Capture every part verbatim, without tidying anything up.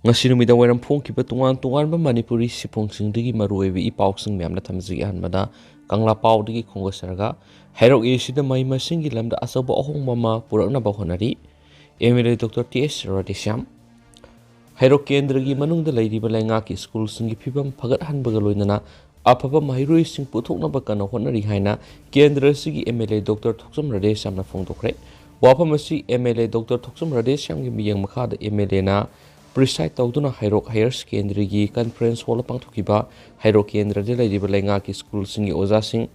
ꯉꯁꯤ ꯅꯨꯃꯤꯗꯥꯡ ꯋꯥꯏꯔꯝ ꯐꯣꯡꯈꯤꯕ ꯇꯣꯉꯥꯟ ꯇꯣꯉꯥꯟꯕ ꯃꯅꯤꯄꯨꯔꯤ ꯁꯤꯐꯣꯡꯁꯤꯡꯗꯒꯤ ꯃꯔꯨꯑꯣꯏꯕ ꯏ ꯄꯥꯎꯁꯤꯡ ꯃꯌꯥꯝꯅ ꯊꯝꯖꯒꯦ꯫ ꯑꯍꯥꯟꯕꯗ ꯀꯪꯂꯥ ꯄꯥꯎꯗꯒꯤ ꯈꯣꯡꯗꯥꯖꯔꯒ, ꯍꯩꯔꯣꯛ ꯑꯦꯁꯤꯗ ꯃꯍꯩ ꯃꯁꯤꯡꯒꯤ ꯂꯝꯗ ꯑꯆꯧꯕ ꯑꯍꯣꯡꯕ ꯑꯃ ꯄꯨꯔꯛꯅꯕ ꯍꯣꯠꯅꯔꯤ꯫ M L A doctor T S Radheshyam. ꯍꯩꯔꯣꯛ ꯀꯦꯟꯗ꯭ꯔꯒꯤ ꯃꯅꯨꯡꯗ ꯂꯩꯔꯤꯕ ꯂꯩꯉꯥꯛꯀꯤ ꯁ꯭ꯀꯨꯜꯁꯤꯡꯒꯤ ꯐꯤꯕꯝ ꯐꯒꯠꯍꯟꯕꯒ ꯂꯣꯏꯅꯅ ꯑꯐꯕ ꯃꯍꯩꯔꯣꯏꯁꯤꯡ ꯄꯨꯊꯣꯛꯅꯕ ꯀꯟꯅ ꯍꯣꯠꯅꯔꯤ ꯍꯥꯏꯅ ꯀꯦꯟꯗ꯭ꯔ ꯑꯁꯤꯒꯤ ꯑꯦꯝ ꯑꯦꯜ ꯑꯦ ꯗꯣꯛꯇꯔ ꯊꯣꯛꯆꯣꯝ ꯔꯥꯙꯦꯁ꯭ꯌꯥꯝꯅ ꯐꯣꯡꯗꯣꯛꯈ꯭ꯔꯦ꯫ ꯋꯥꯐꯝ ꯑꯁꯤ ꯑꯦꯝ ꯑꯦꯜ ꯑꯦ ꯗꯣꯛꯇꯔ ꯊꯣꯛꯆꯣꯝ ꯔꯥꯙꯦꯁ꯭ꯌꯥꯝꯒꯤ ꯃꯤꯠꯌꯦꯡ ꯃꯈꯥꯗ ꯑꯦꯝ ꯑꯦꯜ ꯑꯦꯅ ꯄ꯭ꯔꯤꯁꯥꯏꯗ ꯇꯧꯗꯨꯅ ꯍꯩꯔꯣꯛ ꯍꯥꯌꯔ ꯁꯦꯀꯦꯟꯗꯔꯤꯒꯤ ꯀꯟꯐ꯭ꯔꯦꯟꯁ ꯍꯣꯜꯗ ꯄꯥꯡꯊꯣꯛꯈꯤꯕ ꯍꯩꯔꯣꯛ ꯀꯦꯟꯗ꯭ꯔꯗ ꯂꯩꯔꯤꯕ ꯂꯩꯉꯥꯛꯀꯤ ꯁ꯭ꯀꯨꯜꯁꯤꯡꯒꯤ ꯑꯣꯖꯥꯁꯤꯡ,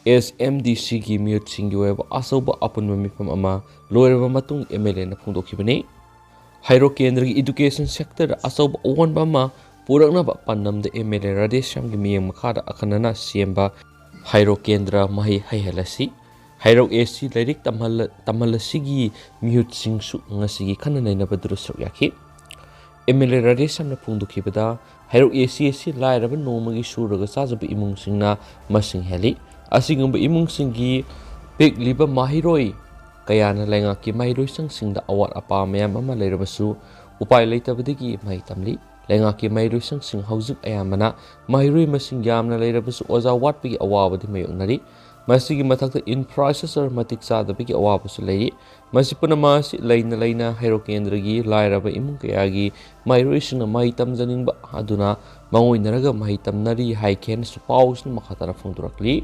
ꯑꯦꯁ ꯑꯦꯝ ꯗꯤ ꯁꯤꯒꯤ ꯃꯤꯍꯨꯠꯁꯤꯡꯒꯤ ꯑꯣꯏꯕ ꯑꯆꯧꯕ ꯑꯄꯨꯟꯕ ꯃꯤꯐꯝ ꯑꯃ ꯂꯣꯏꯔꯕ ꯃꯇꯨꯡ ꯑꯦꯝ ꯑꯦꯜ ꯑꯦꯅ ꯐꯣꯡꯗꯣꯛꯈꯤꯕꯅꯤ꯫ ꯍꯩꯔꯣꯛ ꯀꯦꯟꯗ꯭ꯔꯒꯤ ꯏꯗꯨꯀꯦꯁꯟ ꯁꯦꯛꯇꯔꯗ ꯑꯆꯧꯕ ꯑꯑꯣꯟꯕ ꯑꯃ ꯄꯨꯔꯛꯅꯕ ꯄꯥꯟꯗꯝꯗ ꯑꯦꯝ ꯑꯦꯜ ꯑꯦ ꯔꯥꯙꯦꯁ꯭ꯌꯥꯝꯒꯤ ꯃꯤꯠꯌꯦꯡ ꯃꯈꯥꯗ ꯑꯈꯟꯅꯅ ꯁꯦꯝꯕ ꯍꯩꯔꯣꯛ ꯀꯦꯟꯗ꯭ꯔ ꯃꯍꯩ ꯍꯩꯍꯜꯂꯁꯤ, ꯍꯩꯔꯣꯛ ꯑꯦꯁꯤ ꯂꯥꯏꯔꯤꯛ ꯇꯝꯍꯜꯂ-, ꯇꯝꯍꯜꯂꯁꯤꯒꯤ ꯃꯤꯍꯨꯠꯁꯤꯡꯁꯨ ꯉꯁꯤꯒꯤ ꯈꯟꯅ ꯅꯩꯅꯕꯗꯨꯗ ꯁꯔꯨꯛ ꯌꯥꯈꯤ꯫ ꯑꯦꯝ ꯑꯦꯜ ꯑꯦ ꯔꯥꯙꯦꯁ꯭ꯌꯥꯝꯅ ꯐꯣꯡꯗꯣꯛꯈꯤꯕꯗ, ꯍꯩꯔꯣꯛ ꯑꯦꯁꯤ ꯑꯁꯤ ꯂꯥꯏꯔꯕ ꯅꯣꯡꯃꯒꯤ ꯁꯨꯔꯒ ꯆꯥꯖꯕ ꯏꯃꯨꯡꯁꯤꯡꯅ ꯃꯁꯤꯡ ꯍꯦꯜꯂꯤ꯫ ꯑꯁꯤꯒꯨꯝꯕ ꯏꯃꯨꯡꯁꯤꯡꯒꯤ ꯄꯤꯛꯂꯤꯕ ꯃꯍꯩꯔꯣꯏ ꯀꯌꯥꯅ ꯂꯩꯉꯥꯛꯀꯤ ꯃꯍꯩꯂꯣꯏꯁꯪꯁꯤꯡꯗ ꯑꯋꯥꯠ ꯑꯄꯥ ꯃꯌꯥꯝ ꯑꯃ ꯂꯩꯔꯕꯁꯨ ꯎꯄꯥꯏ ꯂꯩꯇꯕꯗꯒꯤ ꯃꯍꯩ ꯇꯝꯂꯤ꯫ ꯂꯩꯉꯥꯛꯀꯤ ꯃꯍꯩꯂꯣꯏꯁꯪꯁꯤꯡ ꯍꯧꯖꯤꯛ ꯑꯌꯥꯝꯕꯅ ꯃꯍꯩꯔꯣꯏ ꯃꯁꯤꯡ ꯌꯥꯝꯅ ꯂꯩꯔꯕꯁꯨ ꯑꯣꯖꯥ ꯋꯥꯠꯄꯒꯤ ꯑꯋꯥꯕꯗꯤ ꯃꯥꯌꯣꯛꯅꯔꯤ꯫ ꯃꯁꯤꯒꯤ ꯃꯊꯛꯇ ꯏꯟꯐ꯭ꯔꯥꯁ꯭ꯇ꯭ꯔꯛꯆꯔ ꯃꯇꯤꯛ ꯆꯥꯗꯕꯒꯤ ꯑꯋꯥꯕꯁꯨ ꯂꯩꯔꯤ꯫ ꯃꯁꯤ ꯄꯨꯝꯅꯃꯛ ꯑꯁꯤ ꯂꯩꯅ ꯂꯩꯅ ꯍꯩꯔꯣꯛ ꯀꯦꯟꯗ꯭ꯔꯒꯤ ꯂꯥꯏꯔꯕ ꯏꯃꯨꯡ ꯀꯌꯥꯒꯤ ꯃꯍꯩꯔꯣꯏꯁꯤꯡꯅ ꯃꯍꯩ ꯇꯝꯖꯅꯤꯡꯕ ꯑꯗꯨꯅ ꯃꯥꯡꯑꯣꯏꯅꯔꯒ ꯃꯍꯩ ꯇꯝꯅꯔꯤ ꯍꯥꯏꯈꯤ ꯍꯥꯏꯅꯁꯨ ꯄꯥꯎꯁꯤꯅ ꯃꯈꯥ ꯇꯥꯅ ꯐꯣꯡꯗꯣꯔꯛꯂꯤ꯫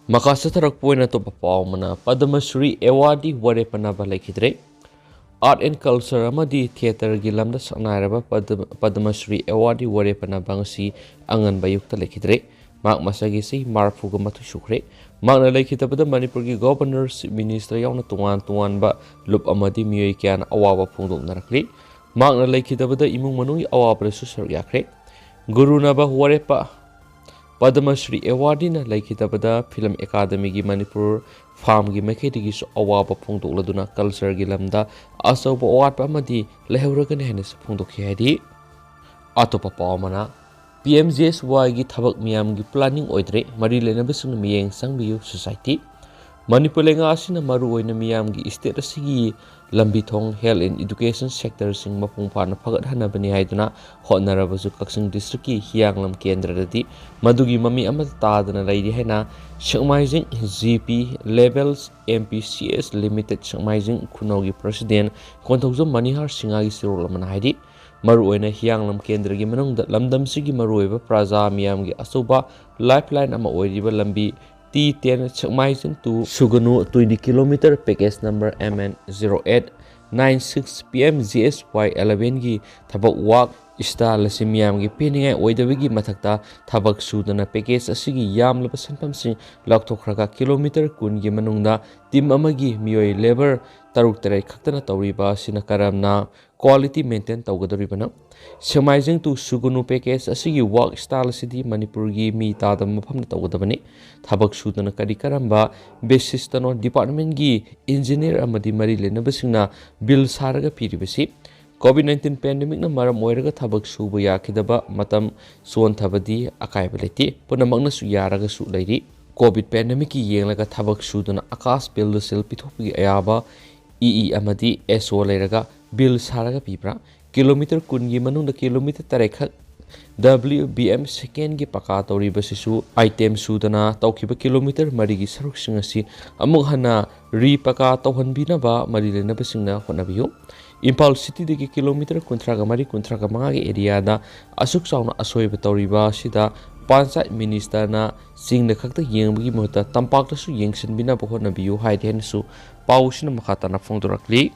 ꯃꯈꯥ ꯆꯠꯊꯔꯛꯄ ꯑꯣꯏꯅ ꯑꯇꯣꯞꯄ ꯄꯥꯎ ꯑꯃꯅ, ꯄꯗꯃ ꯁ꯭ꯔꯤ ꯑꯦꯋꯥꯔꯗꯤ ꯋꯥꯔꯦꯞ ꯄꯟꯅꯕ ꯂꯩꯈꯤꯗ꯭ꯔꯦ꯫ ꯑꯥꯔꯠ ꯑꯦꯟ ꯀꯜꯆꯔ ꯑꯃꯗꯤ ꯊꯤꯌꯦꯇꯔꯒꯤ ꯂꯝꯗ ꯁꯛꯅꯥꯏꯔꯕ ꯄꯗ-, ꯄꯗꯃ ꯁ꯭ꯔꯤ ꯑꯦꯋꯥꯔꯗꯤ ꯋꯥꯔꯦꯞ ꯄꯟꯅꯕ ꯉꯁꯤ ꯑꯉꯟꯕ ꯑꯌꯨꯛꯇ ꯂꯩꯈꯤꯗ꯭ꯔꯦ꯫ ꯃꯍꯥꯛ ꯃꯁꯥꯒꯤ ꯆꯍꯤ ꯃꯔꯤꯐꯨꯒ ꯃꯥꯊꯣꯏ ꯁꯨꯈ꯭ꯔꯦ꯫ ꯃꯍꯥꯛꯅ ꯂꯩꯈꯤꯗꯕꯗ ꯃꯅꯤꯄꯨꯔꯒꯤ ꯒꯣꯚꯔꯅꯔ, ꯆꯤꯐ ꯃꯤꯅꯤꯁꯇꯔ ꯌꯥꯎꯅ ꯇꯣꯉꯥꯟ ꯇꯣꯉꯥꯟꯕ ꯂꯨꯞ ꯑꯃꯗꯤ ꯃꯤꯑꯣꯏ ꯀꯌꯥꯅ ꯑꯋꯥꯕ ꯐꯣꯡꯗꯣꯛꯅꯔꯛꯂꯤ꯫ ꯃꯍꯥꯛꯅ ꯂꯩꯈꯤꯗꯕꯗ ꯏꯃꯨꯡ ꯃꯅꯨꯡꯒꯤ ꯑꯋꯥꯕꯗꯁꯨ ꯁꯔꯨꯛ ꯌꯥꯈ꯭ꯔꯦ꯫ ꯒꯨꯔꯨꯅꯕ ꯋꯥꯔꯦꯞꯄ ꯄꯗꯃ ꯁ꯭ꯔꯤ ꯑꯦꯋꯥꯔꯗꯤꯅ ꯂꯩꯈꯤꯗꯕꯗ ꯐꯤꯂꯝ ꯑꯦꯀꯥꯗꯃꯤꯒꯤ ꯃꯅꯤꯄꯨꯔ ꯐꯥꯝꯒꯤ ꯃꯥꯏꯀꯩꯗꯒꯤꯁꯨ ꯑꯋꯥꯕ ꯐꯣꯡꯗꯣꯛꯂꯗꯨꯅ ꯀꯜꯆꯔꯒꯤ ꯂꯝꯗ ꯑꯆꯧꯕ ꯑꯋꯥꯠꯄ ꯑꯃꯗꯤ ꯂꯩꯍꯧꯔꯒꯅꯤ ꯍꯥꯏꯅꯁꯨ ꯐꯣꯡꯗꯣꯛꯈꯤ ꯍꯥꯏꯔꯤ꯫ ꯑꯇꯣꯞꯄ ꯄꯥꯎ ꯑꯃꯅ, ꯄꯤ ꯑꯦꯝ ꯖꯤ ꯑꯦꯁ ꯋꯥꯏꯒꯤ ꯊꯕꯛ ꯃꯤꯌꯥꯝꯒꯤ ꯄ꯭ꯂꯥꯅꯤꯡ ꯑꯣꯏꯗ꯭ꯔꯦ, ꯃꯔꯤ ꯂꯩꯅꯕꯁꯤꯡꯅ ꯃꯤꯠꯌꯦꯡ ꯆꯪꯕꯤꯌꯨ, ꯁꯣꯁꯥꯏꯇꯤ꯫ ꯃꯅꯤꯄꯨꯔ ꯂꯩꯉꯥꯛ ꯑꯁꯤꯅ ꯃꯔꯨꯑꯣꯏꯅ ꯃꯤꯌꯥꯝꯒꯤ state ꯑꯁꯤꯒꯤ ꯂꯝꯕꯤ ꯊꯣꯡ, health and education sectorꯁꯤꯡ ꯃꯄꯨꯡ ꯐꯥꯅ ꯐꯒꯠꯍꯟꯅꯕꯅꯤ ꯍꯥꯏꯗꯨꯅ ꯍꯣꯠꯅꯔꯕꯁꯨ ꯀꯛꯆꯤꯡ districtꯀꯤ ꯍꯤꯌꯥꯡꯂꯝ ꯀꯦꯟꯗ꯭ꯔꯗꯗꯤ ꯃꯗꯨꯒꯤ ꯃꯃꯤ ꯑꯃꯠꯇ ꯇꯥꯗꯅ ꯂꯩꯔꯤ ꯍꯥꯏꯅ ꯁꯦꯛꯃꯥꯏꯖꯤꯡ G P Labels M P C S Limited ꯁꯦꯛꯃꯥꯏꯖꯤꯡ ꯈꯨꯅꯧꯒꯤ president Konthoujam ꯃꯅꯤꯍꯥꯔ ꯁꯤꯡꯍꯒꯤ ꯆꯦꯔꯣꯜ ꯑꯃꯅ ꯍꯥꯏꯔꯤ꯫ ꯃꯔꯨꯑꯣꯏꯅ ꯍꯤꯌꯥꯡꯂꯝ ꯀꯦꯟꯗ꯭ꯔꯒꯤ ꯃꯅꯨꯡꯗ ꯂꯝꯗꯝꯁꯤꯒꯤ ꯃꯔꯨꯑꯣꯏꯕ ꯄ꯭ꯔꯖꯥ ꯃꯤꯌꯥꯝꯒꯤ ꯑꯆꯧꯕ lifeline ꯑꯃ ꯑꯣꯏꯔꯤꯕ ꯂꯝꯕꯤ T ten ꯁꯦꯛꯃꯥꯏꯖꯤꯡ to ꯁꯨꯒꯅꯨ twenty kilometer package number M N zero eight nine six P M G S Y elevenꯒꯤ ꯊꯕꯛ work style ꯑꯁꯤ ꯃꯤꯌꯥꯝꯒꯤ ꯄꯦꯟꯅꯤꯡꯉꯥꯏ ꯑꯣꯏꯗꯕꯒꯤ ꯃꯊꯛꯇ ꯊꯕꯛ ꯁꯨꯗꯅ package ꯑꯁꯤꯒꯤ ꯌꯥꯝꯂꯕ ꯁꯦꯟꯐꯝꯁꯤꯡ ꯂꯧꯊꯣꯛꯈ꯭ꯔꯒ kilometer ꯀꯨꯟꯒꯤ ꯃꯅꯨꯡꯗ team ꯑꯃꯒꯤ ꯃꯤꯑꯣꯏ labour ꯇꯔꯨꯛ ꯇꯔꯦꯠ ꯈꯛꯇꯅ ꯇꯧꯔꯤꯕ ꯑꯁꯤꯅ ꯀꯔꯝꯅ quality maintain ꯇꯧꯒꯗꯧꯔꯤꯕꯅꯣ? ꯁꯦꯛꯃꯥꯏꯖꯤꯡ to ꯁꯨꯒꯅꯨ package ꯑꯁꯤꯒꯤ work style ꯑꯁꯤꯗꯤ ꯃꯅꯤꯄꯨꯔꯒꯤ ꯃꯤ ꯇꯥꯗꯕ ꯃꯐꯝꯗ ꯇꯧꯒꯗꯕꯅꯤ꯫ ꯊꯕꯛ ꯁꯨꯗꯅ ꯀꯔꯤ ꯀꯔꯝꯕ basisꯇꯅꯣ departmentꯀꯤ engineer ꯑꯃꯗꯤ ꯃꯔꯤ ꯂꯩꯅꯕꯁꯤꯡꯅ bill ꯁꯥꯔꯒ ꯄꯤꯔꯤꯕꯁꯤ? COVID nineteen pandemicꯅ ꯃꯔꯝ ꯑꯣꯏꯔꯒ ꯊꯕꯛ ꯁꯨꯕ ꯌꯥꯈꯤꯗꯕ ꯃꯇꯝ ꯁꯣꯟꯊꯕꯗꯤ ꯑꯀꯥꯏꯕ ꯂꯩꯇꯦ꯫ ꯄꯨꯝꯅꯃꯛꯅꯁꯨ ꯌꯥꯔꯒꯁꯨ ꯂꯩꯔꯤ꯫ COVID pandemicꯀꯤ ꯌꯦꯡꯂꯒ ꯊꯕꯛ ꯁꯨꯗꯨꯅ ꯑꯀꯥꯁ ꯕꯤꯜꯗ ꯁꯦꯜ ꯄꯤꯊꯣꯛꯄꯒꯤ ꯑꯌꯥꯕ E E ꯑꯃꯗꯤ S O ꯂꯩꯔꯒ bill ꯁꯥꯔꯒ ꯄꯤꯕ꯭ꯔꯥ? Kilometer ꯀꯨꯟꯒꯤ ꯃꯅꯨꯡꯗ kilometer ꯇꯔꯦꯠꯈꯛ W B M secondꯒꯤ ꯄꯀꯥ ꯇꯧꯔꯤꯕꯁꯤꯁꯨ item ꯁꯨꯗꯅ ꯇꯧꯈꯤꯕ kilometer ꯃꯔꯤꯒꯤ ꯁꯔꯨꯛꯁꯤꯡ ꯑꯁꯤ ꯑꯃꯨꯛ ꯍꯟꯅ repaka ꯇꯧꯍꯟꯕꯤꯅꯕ ꯃꯔꯤ ꯂꯩꯅꯕꯁꯤꯡꯅ ꯍꯣꯠꯅꯕꯤꯌꯨ꯫ ꯏꯝꯐꯥꯜ cityꯗꯒꯤ kilometer ꯀꯨꯟꯊ꯭ꯔꯥꯒ ꯃꯔꯤ, ꯀꯨꯟꯊ꯭ꯔꯥꯒ ꯃꯉꯥꯒꯤ areaꯗ ꯑꯁꯨꯛ ꯆꯥꯎꯅ ꯑꯁꯣꯏꯕ ꯇꯧꯔꯤꯕ ꯑꯁꯤꯗ ꯄꯟꯆꯥꯌꯠ ministerꯅ ꯆꯤꯡꯗ ꯈꯛꯇ ꯌꯦꯡꯕꯒꯤ ꯃꯍꯨꯠꯇ ꯇꯝꯄꯥꯛꯇꯁꯨ ꯌꯦꯡꯁꯤꯟꯕꯤꯅꯕ ꯍꯣꯠꯅꯕꯤꯌꯨ ꯍꯥꯏꯗꯦ ꯍꯥꯏꯅꯁꯨ ꯄꯥꯎꯁꯤꯅ ꯃꯈꯥ ꯇꯥꯅ ꯐꯣꯡꯗꯣꯔꯛꯂꯤ꯫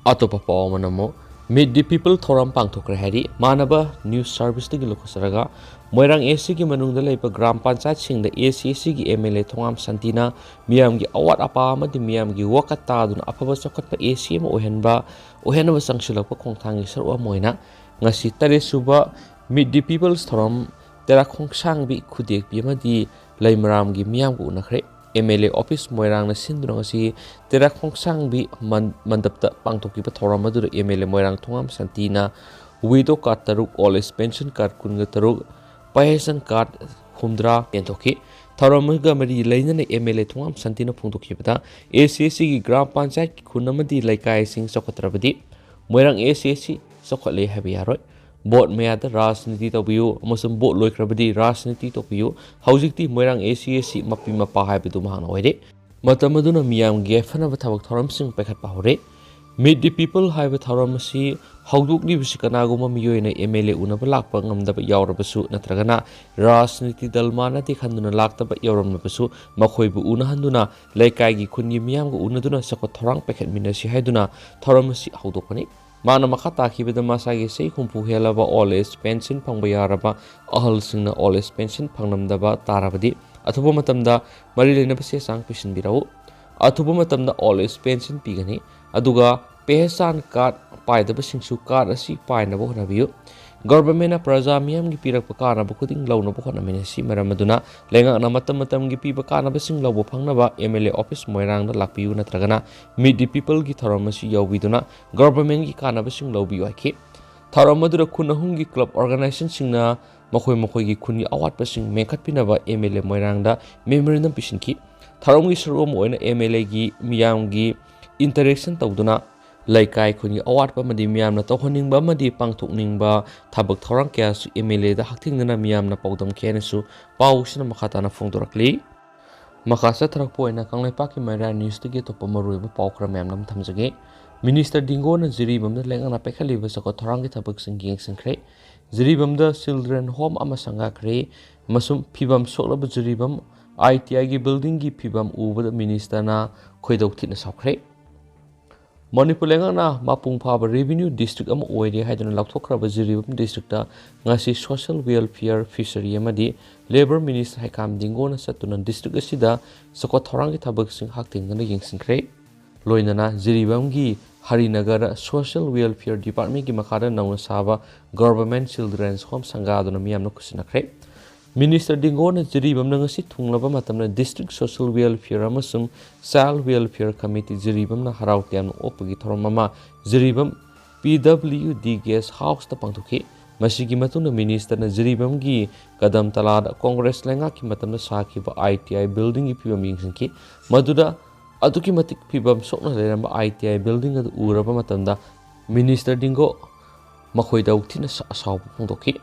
ꯑꯇꯣꯞꯄ ꯄꯥꯎ ꯑꯃꯅ ꯑꯃꯨꯛ Meet the People ꯊꯧꯔꯝ ꯄꯥꯡꯊꯣꯛꯈ꯭ꯔꯦ ꯍꯥꯏꯔꯤ꯫ ꯃꯥꯟꯅꯕ news serviceꯇꯒꯤ ꯂꯧꯈꯠꯆꯔꯒ, ꯃꯣꯏꯔꯥꯡ ACꯒꯤ ꯃꯅꯨꯡꯗ ꯂꯩꯕ ꯒ꯭ꯔꯥꯝ ꯄꯟꯆꯥꯌꯠꯁꯤꯡꯗ ACꯒꯤ MLA ꯊꯣꯉꯥꯝ ꯁꯥꯟꯇꯤꯅ ꯃꯤꯌꯥꯝꯒꯤ ꯑꯋꯥꯠ ꯑꯄꯥ ꯑꯃꯗꯤ ꯃꯤꯌꯥꯝꯒꯤ ꯋꯥꯀꯠ ꯇꯥꯗꯨꯅ ꯑꯐꯕ ꯆꯥꯎꯈꯠꯄ AC ꯑꯃ ꯑꯣꯏꯍꯟꯕ, ꯑꯣꯏꯍꯟꯅꯕ ꯆꯪꯁꯤꯜꯂꯛꯄ ꯈꯣꯡꯊꯥꯡꯒꯤ ꯁꯔꯨꯛ ꯑꯃ ꯑꯣꯏꯅ ꯉꯁꯤ ꯇꯔꯦꯠ ꯁꯨꯕ Meet the People's ꯊꯧꯔꯝ ꯇꯦꯔꯥꯈꯣꯡꯁꯥꯡꯕꯤ ꯈꯨꯗꯦꯛꯄꯤ ꯑꯃꯗꯤ ꯂꯩꯃꯔꯥꯝꯒꯤ ꯃꯤꯌꯥꯝꯒ ꯎꯅꯈ꯭ꯔꯦ꯫ MLA office ꯃꯣꯏꯔꯥꯡꯅ ꯁꯤꯟꯗꯨꯅ ꯉꯁꯤ ꯇꯦꯔꯥꯈꯣꯡꯁꯥꯡꯕꯤ ꯃꯟ-, ꯃꯟꯗꯞꯇ ꯄꯥꯡꯊꯣꯛꯈꯤꯕ ꯊꯧꯔꯝ ꯑꯗꯨꯗ MLA ꯃꯣꯏꯔꯥꯡ ꯊꯣꯉꯥꯝ ꯁꯥꯟꯇꯤꯅ widow card ꯇꯔꯨꯛ, old age pension card ꯀꯨꯟꯒ ꯇꯔꯨꯛ, pension card ꯍꯨꯝꯗ꯭ꯔꯥ ꯌꯦꯟꯊꯣꯛꯈꯤ꯫ ꯊꯧꯔꯝ ꯑꯃꯒ ꯃꯔꯤ ꯂꯩꯅꯅ ꯑꯦꯝ ꯑꯦꯜ ꯑꯦ ꯊꯣꯉꯥꯝ ꯁꯥꯟꯇꯤꯅ ꯐꯣꯡꯗꯣꯛꯈꯤꯕꯗ, ꯑꯦ ꯁꯤ ꯑꯦꯁ ꯁꯤꯒꯤ ꯒ꯭ꯔꯥꯝ ꯄꯟꯆꯥꯌꯠꯀꯤ ꯈꯨꯟ ꯑꯃꯗꯤ ꯂꯩꯀꯥꯏꯁꯤꯡ ꯆꯥꯎꯈꯠꯇ꯭ꯔꯕꯗꯤ ꯃꯣꯏꯔꯥꯡ ꯑꯦ ꯁꯤ ꯑꯦꯁ ꯁꯤ ꯆꯥꯎꯈꯠꯂꯦ ꯍꯥꯏꯕ ꯌꯥꯔꯣꯏ꯫ ꯚꯣꯠ ꯃꯌꯥꯗ ꯔꯥꯖꯅꯤꯇꯤ ꯇꯧꯕꯤꯌꯨ ꯑꯃꯁꯨꯡ ꯚꯣꯠ ꯂꯣꯏꯈ꯭ꯔꯕꯗꯤ ꯔꯥꯖꯅꯤꯇꯤ ꯇꯧꯕꯤꯌꯨ꯫ ꯍꯧꯖꯤꯛꯇꯤ ꯃꯣꯏꯔꯥꯡ ꯑꯦ ꯁꯤ ꯑꯦꯁ ꯁꯤ ꯃꯄꯤ ꯃꯄꯥ ꯍꯥꯏꯕꯗꯨ ꯃꯍꯥꯛꯅ ꯑꯣꯏꯔꯦ꯫ ꯃꯇꯝ ꯑꯗꯨꯅ ꯃꯤꯌꯥꯝꯒꯤ ꯌꯥꯏꯐꯅꯕ ꯊꯕꯛ ꯊꯧꯔꯝꯁꯤꯡ ꯄꯥꯏꯈꯠꯄ ꯍꯧꯔꯦ꯫ Meet the People ꯍꯥꯏꯕ ꯊꯧꯔꯝ ꯑꯁꯤ ꯍꯧꯗꯣꯛꯂꯤꯕꯁꯤ ꯀꯅꯥꯒꯨꯝꯕ ꯃꯤꯑꯣꯏꯅ ꯑꯦꯝ ꯑꯦꯜ ꯑꯦ ꯎꯅꯕ ꯂꯥꯛꯄ ꯉꯝꯗꯕ ꯌꯥꯎꯔꯕꯁꯨ ꯅꯠꯇ꯭ꯔꯒꯅ ꯔꯥꯖꯅꯤꯇꯤ ꯗꯜ ꯃꯥꯟꯅꯗꯦ ꯈꯟꯗꯨꯅ ꯂꯥꯛꯇꯕ ꯌꯥꯎꯔꯝꯂꯕꯁꯨ ꯃꯈꯣꯏꯕꯨ ꯎꯅꯍꯟꯗꯨꯅ ꯂꯩꯀꯥꯏꯒꯤ ꯈꯨꯟꯒꯤ ꯃꯤꯌꯥꯝꯒ ꯎꯅꯗꯨꯅ ꯆꯥꯎꯈꯠ ꯊꯧꯔꯥꯡ ꯄꯥꯏꯈꯠꯃꯤꯟꯅꯁꯤ ꯍꯥꯏꯗꯨꯅ ꯊꯧꯔꯝ ꯑꯁꯤ ꯍꯧꯗꯣꯛꯄꯅꯤ꯫ ꯃꯥꯅ ꯃꯈꯥ ꯇꯥꯈꯤꯕꯗ ꯃꯁꯥꯒꯤ ꯆꯍꯤ ꯍꯨꯝꯐꯨ ꯍꯦꯜꯂꯕ ꯑꯣꯜ ꯑꯦꯖ ꯄꯦꯟꯁꯤꯟ ꯐꯪꯕ ꯌꯥꯔꯕ ꯑꯍꯜꯁꯤꯡꯅ ꯑꯣꯜ ꯑꯦꯖ ꯄꯦꯟꯁꯤꯟ ꯐꯪꯂꯝꯗꯕ ꯇꯥꯔꯕꯗꯤ ꯑꯊꯨꯕ ꯃꯇꯝꯗ ꯃꯔꯤ ꯂꯩꯅꯕ ꯆꯦ ꯆꯥꯡ ꯄꯤꯁꯤꯟꯕꯤꯔꯛꯎ꯫ ꯑꯊꯨꯕ ꯃꯇꯝꯗ ꯑꯣꯜ ꯑꯦꯖ ꯄꯦꯟꯁꯤꯟ ꯄꯤꯒꯅꯤ꯫ ꯑꯗꯨꯒ ꯄꯦꯍꯆꯥꯟ ꯀꯥꯔꯗ ꯄꯥꯏꯗꯕꯁꯤꯡꯁꯨ ꯀꯥꯔꯗ ꯑꯁꯤ ꯄꯥꯏꯅꯕ ꯍꯣꯠꯅꯕꯤꯌꯨ꯫ ꯒꯚꯔꯟꯃꯦꯟꯠꯅ ꯄ꯭ꯔꯖꯥ ꯃꯤꯌꯥꯝꯒꯤ ꯄꯤꯔꯛꯄ ꯀꯥꯟꯅꯕ ꯈꯨꯗꯤꯡ ꯂꯧꯅꯕ ꯍꯣꯠꯅꯃꯤꯟꯅꯁꯤ꯫ ꯃꯔꯝ ꯑꯗꯨꯅ ꯂꯩꯉꯥꯛꯅ ꯃꯇꯝ ꯃꯇꯝꯒꯤ ꯄꯤꯕ ꯀꯥꯟꯅꯕꯁꯤꯡ ꯂꯧꯕ ꯐꯪꯅꯕ ꯑꯦꯝ ꯑꯦꯜ ꯑꯦ ꯑꯣꯐꯤꯁ ꯃꯣꯏꯔꯥꯡꯗ ꯂꯥꯛꯄꯤꯌꯨ ꯅꯠꯇ꯭ꯔꯒꯅ Meet the People ꯒꯤ ꯊꯧꯔꯝ ꯑꯁꯤ ꯌꯥꯎꯕꯤꯗꯨꯅ ꯒꯚꯔꯟꯃꯦꯟꯠꯀꯤ ꯀꯥꯟꯅꯕꯁꯤꯡ ꯂꯧꯕꯤꯌꯨ ꯍꯥꯏꯈꯤ꯫ ꯊꯧꯔꯝ ꯑꯗꯨꯗ ꯈꯨꯟ ꯑꯍꯨꯝꯒꯤ ꯀ꯭ꯂꯕ ꯑꯣꯔꯒꯅꯥꯏꯖꯦꯁꯟꯁꯤꯡꯅ ꯃꯈꯣꯏ ꯃꯈꯣꯏꯒꯤ ꯈꯨꯟꯒꯤ ꯑꯋꯥꯠꯄꯁꯤꯡ ꯃꯦꯟꯈꯠꯄꯤꯅꯕ ꯑꯦꯝ ꯑꯦꯜ ꯑꯦ ꯃꯣꯏꯔꯥꯡꯗ ꯃꯦꯃꯣꯔꯦꯟꯗꯝ ꯄꯤꯁꯤꯟꯈꯤ꯫ ꯊꯧꯔꯝꯒꯤ ꯁꯔꯨꯛ ꯑꯃ ꯑꯣꯏꯅ ꯑꯦꯝ ꯑꯦꯜ ꯑꯦꯒꯤ ꯃꯤꯌꯥꯝꯒꯤ ꯏꯟꯇꯔꯦꯛꯁꯟ ꯇꯧꯗꯨꯅ ꯂꯩꯀꯥꯏ ꯈꯨꯟꯒꯤ ꯑꯋꯥꯠꯄ ꯑꯃꯗꯤ ꯃꯤꯌꯥꯝꯅ ꯇꯧꯍꯟꯅꯤꯡꯕ ꯑꯃꯗꯤ ꯄꯥꯡꯊꯣꯛꯅꯤꯡꯕ ꯊꯕꯛ ꯊꯧꯔꯥꯡ ꯀꯌꯥꯁꯨ ꯑꯦꯝ ꯑꯦꯜ ꯑꯦꯗ ꯍꯛꯊꯦꯡꯅꯅ ꯃꯤꯌꯥꯝꯅ ꯄꯥꯎꯗꯝꯈꯤ ꯍꯥꯏꯅꯁꯨ ꯄꯥꯎꯁꯤꯅ ꯃꯈꯥ ꯇꯥꯅ ꯐꯣꯡꯗꯣꯔꯛꯂꯤ꯫ ꯃꯈꯥ ꯆꯠꯊꯔꯛꯄ ꯑꯣꯏꯅ ꯀꯪꯂꯩꯄꯥꯛꯀꯤ ꯃꯩꯔꯥ ꯅ꯭ꯌꯨꯁꯇꯒꯤ ꯑꯇꯣꯞꯄ ꯃꯔꯨꯑꯣꯏꯕ ꯄꯥꯎ ꯈꯔ ꯃꯌꯥꯝ ꯑꯗꯨꯝ ꯊꯝꯖꯒꯦ꯫ ꯃꯤꯅꯤꯁꯇꯔ ꯗꯤꯡꯒꯣꯅ ꯖꯤꯔꯤꯕꯥꯝꯗ ꯂꯩꯉꯥꯛꯅ ꯄꯥꯏꯈꯠꯂꯤꯕ ꯆꯥꯎꯈꯠ ꯊꯧꯔꯥꯡꯒꯤ ꯊꯕꯛꯁꯤꯡ ꯌꯦꯡꯁꯤꯟꯈ꯭ꯔꯦ꯫ ꯖꯤꯔꯤꯕꯥꯝꯗ ꯆꯤꯜꯗ꯭ꯔꯦꯟ ꯍꯣꯝ ꯑꯃ ꯁꯪꯒꯥꯈ꯭ꯔꯦ ꯑꯃꯁꯨꯡ ꯐꯤꯕꯝ ꯁꯣꯛꯂꯕ ꯖꯤꯔꯤꯕꯥꯝ ꯑꯥꯏ ꯇꯤ ꯑꯥꯏꯒꯤ ꯕꯤꯜꯗꯤꯡꯒꯤ ꯐꯤꯕꯝ ꯎꯕꯗ ꯃꯤꯅꯤꯁꯇꯔꯅ ꯈꯣꯏꯗꯧ ꯊꯤꯅ ꯁꯥꯎꯈ꯭ꯔꯦ꯫ ꯃꯅꯤꯄꯨꯔ ꯂꯩꯉꯥꯛꯅ ꯃꯄꯨꯡ ꯐꯥꯕ ꯔꯦꯚꯤꯅ꯭ꯌꯨ ꯗꯤꯁꯇ꯭ꯔꯤꯛ ꯑꯃ ꯑꯣꯏꯔꯦ ꯍꯥꯏꯗꯨꯅ ꯂꯥꯎꯊꯣꯛꯈ꯭ꯔꯕ ꯖꯤꯔꯤꯕꯥꯝ ꯗꯤꯁꯇ꯭ꯔꯤꯛꯇ ꯉꯁꯤ ꯁꯣꯁꯤꯌꯦꯜ ꯋꯦꯜꯐꯤꯌꯔ, ꯐꯤꯁꯔꯤ ꯑꯃꯗꯤ ꯂꯦꯕꯔ ꯃꯤꯅꯤꯁꯇꯔ ꯍꯩꯈꯥꯝ ꯗꯤꯡꯒꯣꯅ ꯆꯠꯇꯨꯅ ꯗꯤꯁꯇ꯭ꯔꯤꯛ ꯑꯁꯤꯗ ꯆꯥꯎꯈꯠ ꯊꯧꯔꯥꯡꯒꯤ ꯊꯕꯛꯁꯤꯡ ꯍꯛꯊꯦꯡꯅꯅ ꯌꯦꯡꯁꯤꯟꯈ꯭ꯔꯦ꯫ ꯂꯣꯏꯅꯅ ꯖꯤꯔꯤꯕꯥꯝꯒꯤ ꯍꯔꯤꯅꯒꯔ ꯁꯣꯁꯤꯌꯦꯜ ꯋꯦꯜꯐꯤꯌꯔ ꯗꯤꯄꯥꯔꯠꯃꯦꯟꯠꯀꯤ ꯃꯈꯥꯗ ꯅꯧꯅ ꯁꯥꯕ ꯒꯚꯔꯟꯃꯦꯟꯠ ꯆꯤꯜꯗ꯭ꯔꯦꯟꯁ ꯍꯣꯝ ꯁꯪꯒꯥꯗꯨꯅ ꯃꯤꯌꯥꯝꯅ ꯈꯨꯠꯁꯤꯟꯅꯈ꯭ꯔꯦ꯫ ꯃꯤꯅꯤꯁꯇꯔ ꯗꯤꯡꯒꯣꯅ ꯖꯤꯔꯤꯕꯥꯝꯅ ꯉꯁꯤ ꯊꯨꯡꯂꯕ ꯃꯇꯝꯗ ꯗꯤꯁꯇ꯭ꯔꯤꯛ ꯁꯣꯁꯤꯌꯦꯜ ꯋꯦꯜꯐꯤꯌꯔ ꯑꯃꯁꯨꯡ ꯆꯥꯏꯜ ꯋꯦꯜꯐꯤꯌꯔ ꯀꯃꯤꯇꯤ ꯖꯤꯔꯤꯕꯥꯝꯅ ꯍꯔꯥꯎ ꯇꯌꯥꯝꯅ ꯑꯣꯛꯄꯒꯤ ꯊꯧꯔꯝ ꯑꯃ ꯖꯤꯔꯤꯕꯥꯝ ꯄꯤ ꯗꯕ꯭ꯂꯤꯎ ꯗꯤ ꯒꯦꯁ ꯍꯥꯎꯁꯇ ꯄꯥꯡꯊꯣꯛꯈꯤ꯫ ꯃꯁꯤꯒꯤ ꯃꯇꯨꯡꯗ ꯃꯤꯅꯤꯁꯇꯔꯅ ꯖꯤꯔꯤꯕꯥꯝꯒꯤ ꯀꯗꯝ ꯇꯂꯥꯗ ꯀꯣꯡꯒ꯭ꯔꯦꯁ ꯂꯩꯉꯥꯛꯀꯤ ꯃꯇꯝꯗ ꯁꯥꯈꯤꯕ ꯑꯥꯏ ꯇꯤ ꯑꯥꯏ ꯕꯤꯜꯗꯤꯡꯒꯤ ꯐꯤꯕꯝ ꯌꯦꯡꯁꯤꯟꯈꯤ꯫ ꯃꯗꯨꯗ ꯑꯗꯨꯛꯀꯤ ꯃꯇꯤꯛ ꯐꯤꯕꯝ ꯁꯣꯛꯅ ꯂꯩꯔꯝꯕ ꯑꯥꯏ ꯇꯤ ꯑꯥꯏ ꯕꯤꯜꯗꯤꯡ ꯑꯗꯨ ꯎꯔꯕ ꯃꯇꯝꯗ ꯃꯤꯅꯤꯁꯇꯔ ꯗꯤꯡꯒꯣ ꯃꯈꯣꯏꯗ ꯊꯤꯅ ꯁ-, ꯑꯁꯥꯎꯕ ꯐꯣꯡꯗꯣꯛꯈꯤ꯫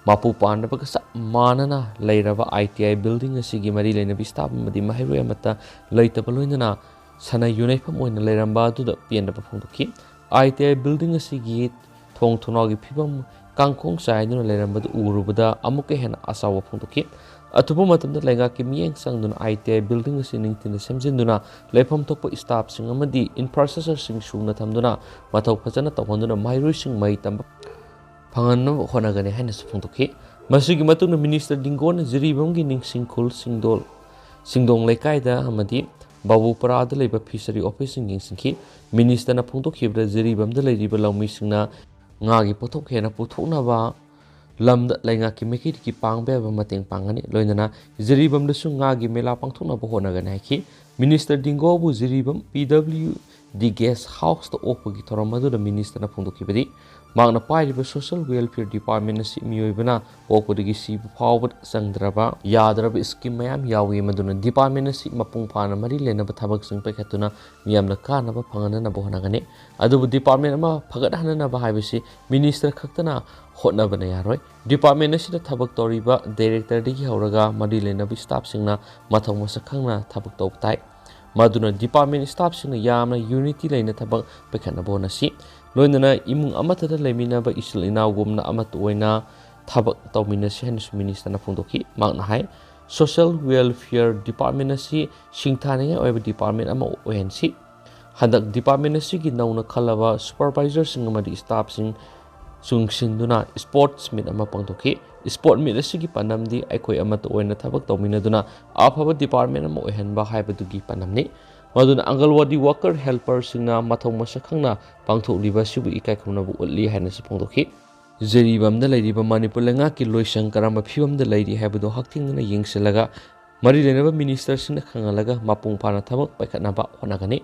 ꯃꯄꯨ ꯄꯥꯟꯗꯕꯒ ꯆꯞ ꯃꯥꯟꯅꯅ ꯂꯩꯔꯕ ꯑꯥꯏ ꯇꯤ ꯑꯥꯏ ꯕꯤꯜꯗꯤꯡ ꯑꯁꯤꯒꯤ ꯃꯔꯤ ꯂꯩꯅꯕ ꯁ꯭ꯇꯥꯐ ꯑꯃꯗꯤ ꯃꯍꯩꯔꯣꯏ ꯑꯃꯠꯇ ꯂꯩꯇꯕ ꯂꯣꯏꯅꯅ ꯁꯅꯥ ꯌꯨꯅꯩꯐꯝ ꯑꯣꯏꯅ ꯂꯩꯔꯝꯕ ꯑꯗꯨꯗ ꯄꯦꯟꯗꯕ ꯐꯣꯡꯗꯣꯛꯈꯤ꯫ ꯑꯥꯏ ꯇꯤ ꯑꯥꯏ ꯕꯤꯜꯗꯤꯡ ꯑꯁꯤꯒꯤ ꯊꯣꯡ ꯊꯣꯡꯅꯥꯎꯒꯤ ꯐꯤꯕꯝ ꯀꯥꯡꯈꯣꯡ ꯆꯥꯏꯗꯨꯅ ꯂꯩꯔꯝꯕꯗꯨ ꯎꯔꯨꯕꯗ ꯑꯃꯨꯛꯀ ꯍꯦꯟꯅ ꯑꯁꯥꯎꯕ ꯐꯣꯡꯗꯣꯛꯈꯤ꯫ ꯑꯊꯨꯕ ꯃꯇꯝꯗ ꯂꯩꯉꯥꯛꯀꯤ ꯃꯤꯠꯌꯦꯡ ꯆꯪꯗꯨꯅ ꯑꯥꯏ ꯇꯤ ꯑꯥꯏ ꯕꯤꯜꯗꯤꯡ ꯑꯁꯤ ꯅꯤꯡꯊꯤꯅ ꯁꯦꯝꯖꯤꯟꯗꯨꯅ ꯂꯩꯐꯝ ꯊꯣꯛꯄ ꯁ꯭ꯇꯥꯐꯁꯤꯡ ꯑꯃꯗꯤ ꯏꯟꯐ꯭ꯔꯥꯁ꯭ꯇ꯭ꯔꯛꯆꯔꯁꯤꯡ ꯁꯨꯅ ꯊꯝꯗꯨꯅ ꯃꯊꯧ ꯐꯖꯅ ꯇꯧꯍꯟꯗꯨꯅ ꯃꯍꯩꯔꯣꯏꯁꯤꯡ ꯃꯍꯩ ꯇꯝꯕ ꯐꯪꯍꯟꯅꯕ ꯍꯣꯠꯅꯒꯅꯤ ꯍꯥꯏꯅꯁꯨ ꯐꯣꯡꯗꯣꯛꯈꯤ꯫ ꯃꯁꯤꯒꯤ ꯃꯇꯨꯡꯗ ꯃꯤꯅꯤꯁꯇꯔ ꯗꯤꯡꯒꯣꯅ ꯖꯤꯔꯤꯕꯥꯝꯒꯤ ꯅꯤꯡꯁꯤꯡꯈꯨꯜ ꯁꯤꯡꯗꯣꯜ, ꯁꯤꯡꯗꯣꯡ ꯂꯩꯀꯥꯏꯗ ꯑꯃꯗꯤ ꯕꯥꯕꯨꯄꯔꯥꯗ ꯂꯩꯕ ꯐꯤꯁꯔꯤ ꯑꯣꯐꯤꯁꯁꯤꯡ ꯌꯦꯡꯁꯤꯟꯈꯤ꯫ ꯃꯤꯅꯤꯁꯇꯔꯅ ꯐꯣꯡꯗꯣꯛꯈꯤꯕꯗ ꯖꯤꯔꯤꯕꯥꯝꯗ ꯂꯩꯔꯤꯕ ꯂꯧꯃꯤꯁꯤꯡꯅ ꯉꯥꯒꯤ ꯄꯣꯠꯊꯣꯛ ꯍꯦꯟꯅ ꯄꯨꯊꯣꯛꯅꯕ ꯂꯝꯗ ꯂꯩꯉꯥꯛꯀꯤ ꯃꯥꯏꯀꯩꯗꯒꯤ ꯄꯥꯡꯕ ꯌꯥꯕ ꯃꯇꯦꯡ ꯄꯥꯡꯒꯅꯤ꯫ ꯂꯣꯏꯅꯅ ꯖꯤꯔꯤꯕꯥꯝꯗꯁꯨ ꯉꯥꯒꯤ ꯃꯦꯂꯥ ꯄꯥꯡꯊꯣꯛꯅꯕ ꯍꯣꯠꯅꯒꯅꯤ ꯍꯥꯏꯈꯤ꯫ ꯃꯤꯅꯤꯁꯇꯔ ꯗꯤꯡꯒꯣꯕꯨ ꯖꯤꯔꯤꯕꯥꯝ ꯄꯤ ꯗꯕ꯭ꯂꯤꯎ ꯗꯤ ꯒꯦꯁ ꯍꯥꯎꯁꯇ ꯑꯣꯛꯄꯒꯤ ꯊꯧꯔꯝ ꯑꯗꯨꯗ ꯃꯤꯅꯤꯁꯇꯔꯅ ꯐꯣꯡꯗꯣꯛꯈꯤꯕꯗꯤ, ꯃꯍꯥꯛꯅ ꯄꯥꯏꯔꯤꯕ ꯁꯣꯁꯤꯌꯦꯜ ꯋꯦꯜꯐꯤꯌꯔ ꯗꯤꯄꯥꯔꯠꯃꯦꯟ ꯑꯁꯤ ꯃꯤꯑꯣꯏꯕꯅ ꯄꯣꯛꯄꯗꯒꯤ ꯁꯤꯕ ꯐꯥꯎꯕ ꯆꯪꯗ꯭ꯔꯕ ꯌꯥꯗ꯭ꯔꯕ ꯁ꯭ꯀꯤꯝ ꯃꯌꯥꯝ ꯌꯥꯎꯏ, ꯃꯗꯨꯅ ꯗꯤꯄꯥꯔꯠꯃꯦꯟ ꯑꯁꯤ ꯃꯄꯨꯡ ꯐꯥꯅ ꯃꯔꯤ ꯂꯩꯅꯕ ꯊꯕꯛꯁꯤꯡ ꯄꯥꯏꯈꯠꯇꯨꯅ ꯃꯤꯌꯥꯝꯅ ꯀꯥꯟꯅꯕ ꯐꯪꯍꯟꯅꯕ ꯍꯣꯠꯅꯒꯅꯤ꯫ ꯑꯗꯨꯕꯨ ꯗꯤꯄꯥꯔꯠꯃꯦꯟ ꯑꯃ ꯐꯒꯠꯍꯟꯅꯕ ꯍꯥꯏꯕꯁꯤ ꯃꯤꯅꯤꯁꯇꯔ ꯈꯛꯇꯅ ꯍꯣꯠꯅꯕꯅ ꯌꯥꯔꯣꯏ꯫ ꯗꯤꯄꯥꯔꯠꯃꯦꯟ ꯑꯁꯤꯗ ꯊꯕꯛ ꯇꯧꯔꯤꯕ ꯗꯥꯏꯔꯦꯛꯇꯔꯗꯒꯤ ꯍꯧꯔꯒ ꯃꯔꯤ ꯂꯩꯅꯕ ꯁ꯭ꯇꯥꯐꯁꯤꯡꯅ ꯃꯊꯧ ꯃꯁꯛ ꯈꯪꯅ ꯊꯕꯛ ꯇꯧꯕ ꯇꯥꯏ꯫ ꯃꯗꯨꯅ ꯗꯤꯄꯥꯔꯠꯃꯦꯟ ꯁ꯭ꯇꯥꯐꯁꯤꯡꯅ ꯌꯥꯝꯅ ꯌꯨꯅꯤꯇꯤ ꯂꯩꯅ ꯊꯕꯛ ꯄꯥꯏꯈꯠꯅꯕ ꯍꯣꯠꯅꯁꯤ꯫ ꯂꯣꯏꯅꯅ ꯏꯃꯨꯡ ꯑꯃꯠꯇꯗ ꯂꯩꯃꯤꯟꯅꯕ ꯏꯆꯤꯜ ꯏꯅꯥꯎꯒꯨꯝꯅ ꯑꯃꯠꯇ ꯑꯣꯏꯅ ꯊꯕꯛ ꯇꯧꯃꯤꯟꯅꯁꯤ ꯍꯥꯏꯅꯁꯨ ꯃꯤꯅꯤꯁꯇꯔꯅ ꯐꯣꯡꯗꯣꯛꯈꯤ꯫ ꯃꯍꯥꯛꯅ ꯍꯥꯏ, ꯁꯣꯁꯤꯌꯦꯜ ꯋꯦꯜꯐꯤꯌꯔ ꯗꯤꯄꯥꯔꯠꯃꯦꯟ ꯑꯁꯤ ꯁꯤꯡꯊꯥꯅꯤꯡꯉꯥꯏ ꯑꯣꯏꯕ ꯗꯤꯄꯥꯔꯠꯃꯦꯟ ꯑꯃ ꯑꯣꯏꯍꯟꯁꯤ꯫ ꯍꯟꯗꯛ ꯗꯤꯄꯥꯔꯠꯃꯦꯟ ꯑꯁꯤꯒꯤ ꯅꯧꯅ ꯈꯜꯂꯕ ꯁꯨꯄꯔꯚꯥꯏꯖꯔꯁꯤꯡ ꯑꯃꯗꯤ ꯁ꯭ꯇꯥꯐꯁꯤꯡ ꯆꯨꯡꯁꯤꯟꯗꯨꯅ ꯁ꯭ꯄꯣꯔꯠꯁ ꯃꯤꯠ ꯑꯃ ꯄꯥꯡꯊꯣꯛꯈꯤ꯫ ꯁ꯭ꯄꯣꯔꯠ ꯃꯤꯠ ꯑꯁꯤꯒꯤ ꯄꯥꯟꯗꯝꯗꯤ ꯑꯩꯈꯣꯏ ꯑꯃꯠꯇ ꯑꯣꯏꯅ ꯊꯕꯛ ꯇꯧꯃꯤꯟꯅꯗꯨꯅ ꯑꯐꯕ ꯗꯤꯄꯥꯔꯠꯃꯦꯟ ꯑꯃ ꯑꯣꯏꯍꯟꯕ ꯍꯥꯏꯕꯗꯨꯒꯤ ꯄꯥꯟꯗꯝꯅꯤ꯫ ꯃꯗꯨꯅ ꯑꯪꯒꯜꯋꯥꯗꯤ ꯋꯥꯀꯔ ꯍꯦꯜꯄꯔꯁꯤꯡꯅ ꯃꯊꯧ ꯃꯁꯛ ꯈꯪꯅ ꯄꯥꯡꯊꯣꯛꯂꯤꯕ ꯑꯁꯤꯕꯨ ꯏꯀꯥꯏ ꯈꯨꯝꯅꯕ ꯎꯠꯂꯤ ꯍꯥꯏꯅꯁꯨ ꯐꯣꯡꯗꯣꯛꯈꯤ꯫ ꯖꯤꯔꯤꯕꯥꯝꯗ ꯂꯩꯔꯤꯕ ꯃꯅꯤꯄꯨꯔ ꯂꯩꯉꯥꯛꯀꯤ ꯂꯣꯏꯁꯪ ꯀꯔꯝꯕ ꯐꯤꯕꯝꯗ ꯂꯩꯔꯤ ꯍꯥꯏꯕꯗꯨ ꯍꯛꯊꯦꯡꯅꯅ ꯌꯦꯡꯁꯤꯜꯂꯒ ꯃꯔꯤ ꯂꯩꯅꯕ ꯃꯤꯅꯤꯁꯇꯔꯁꯤꯡꯅ ꯈꯪꯍꯜꯂꯒ ꯃꯄꯨꯡ ꯐꯥꯅ ꯊꯕꯛ ꯄꯥꯏꯈꯠꯅꯕ ꯍꯣꯠꯅꯒꯅꯤ꯫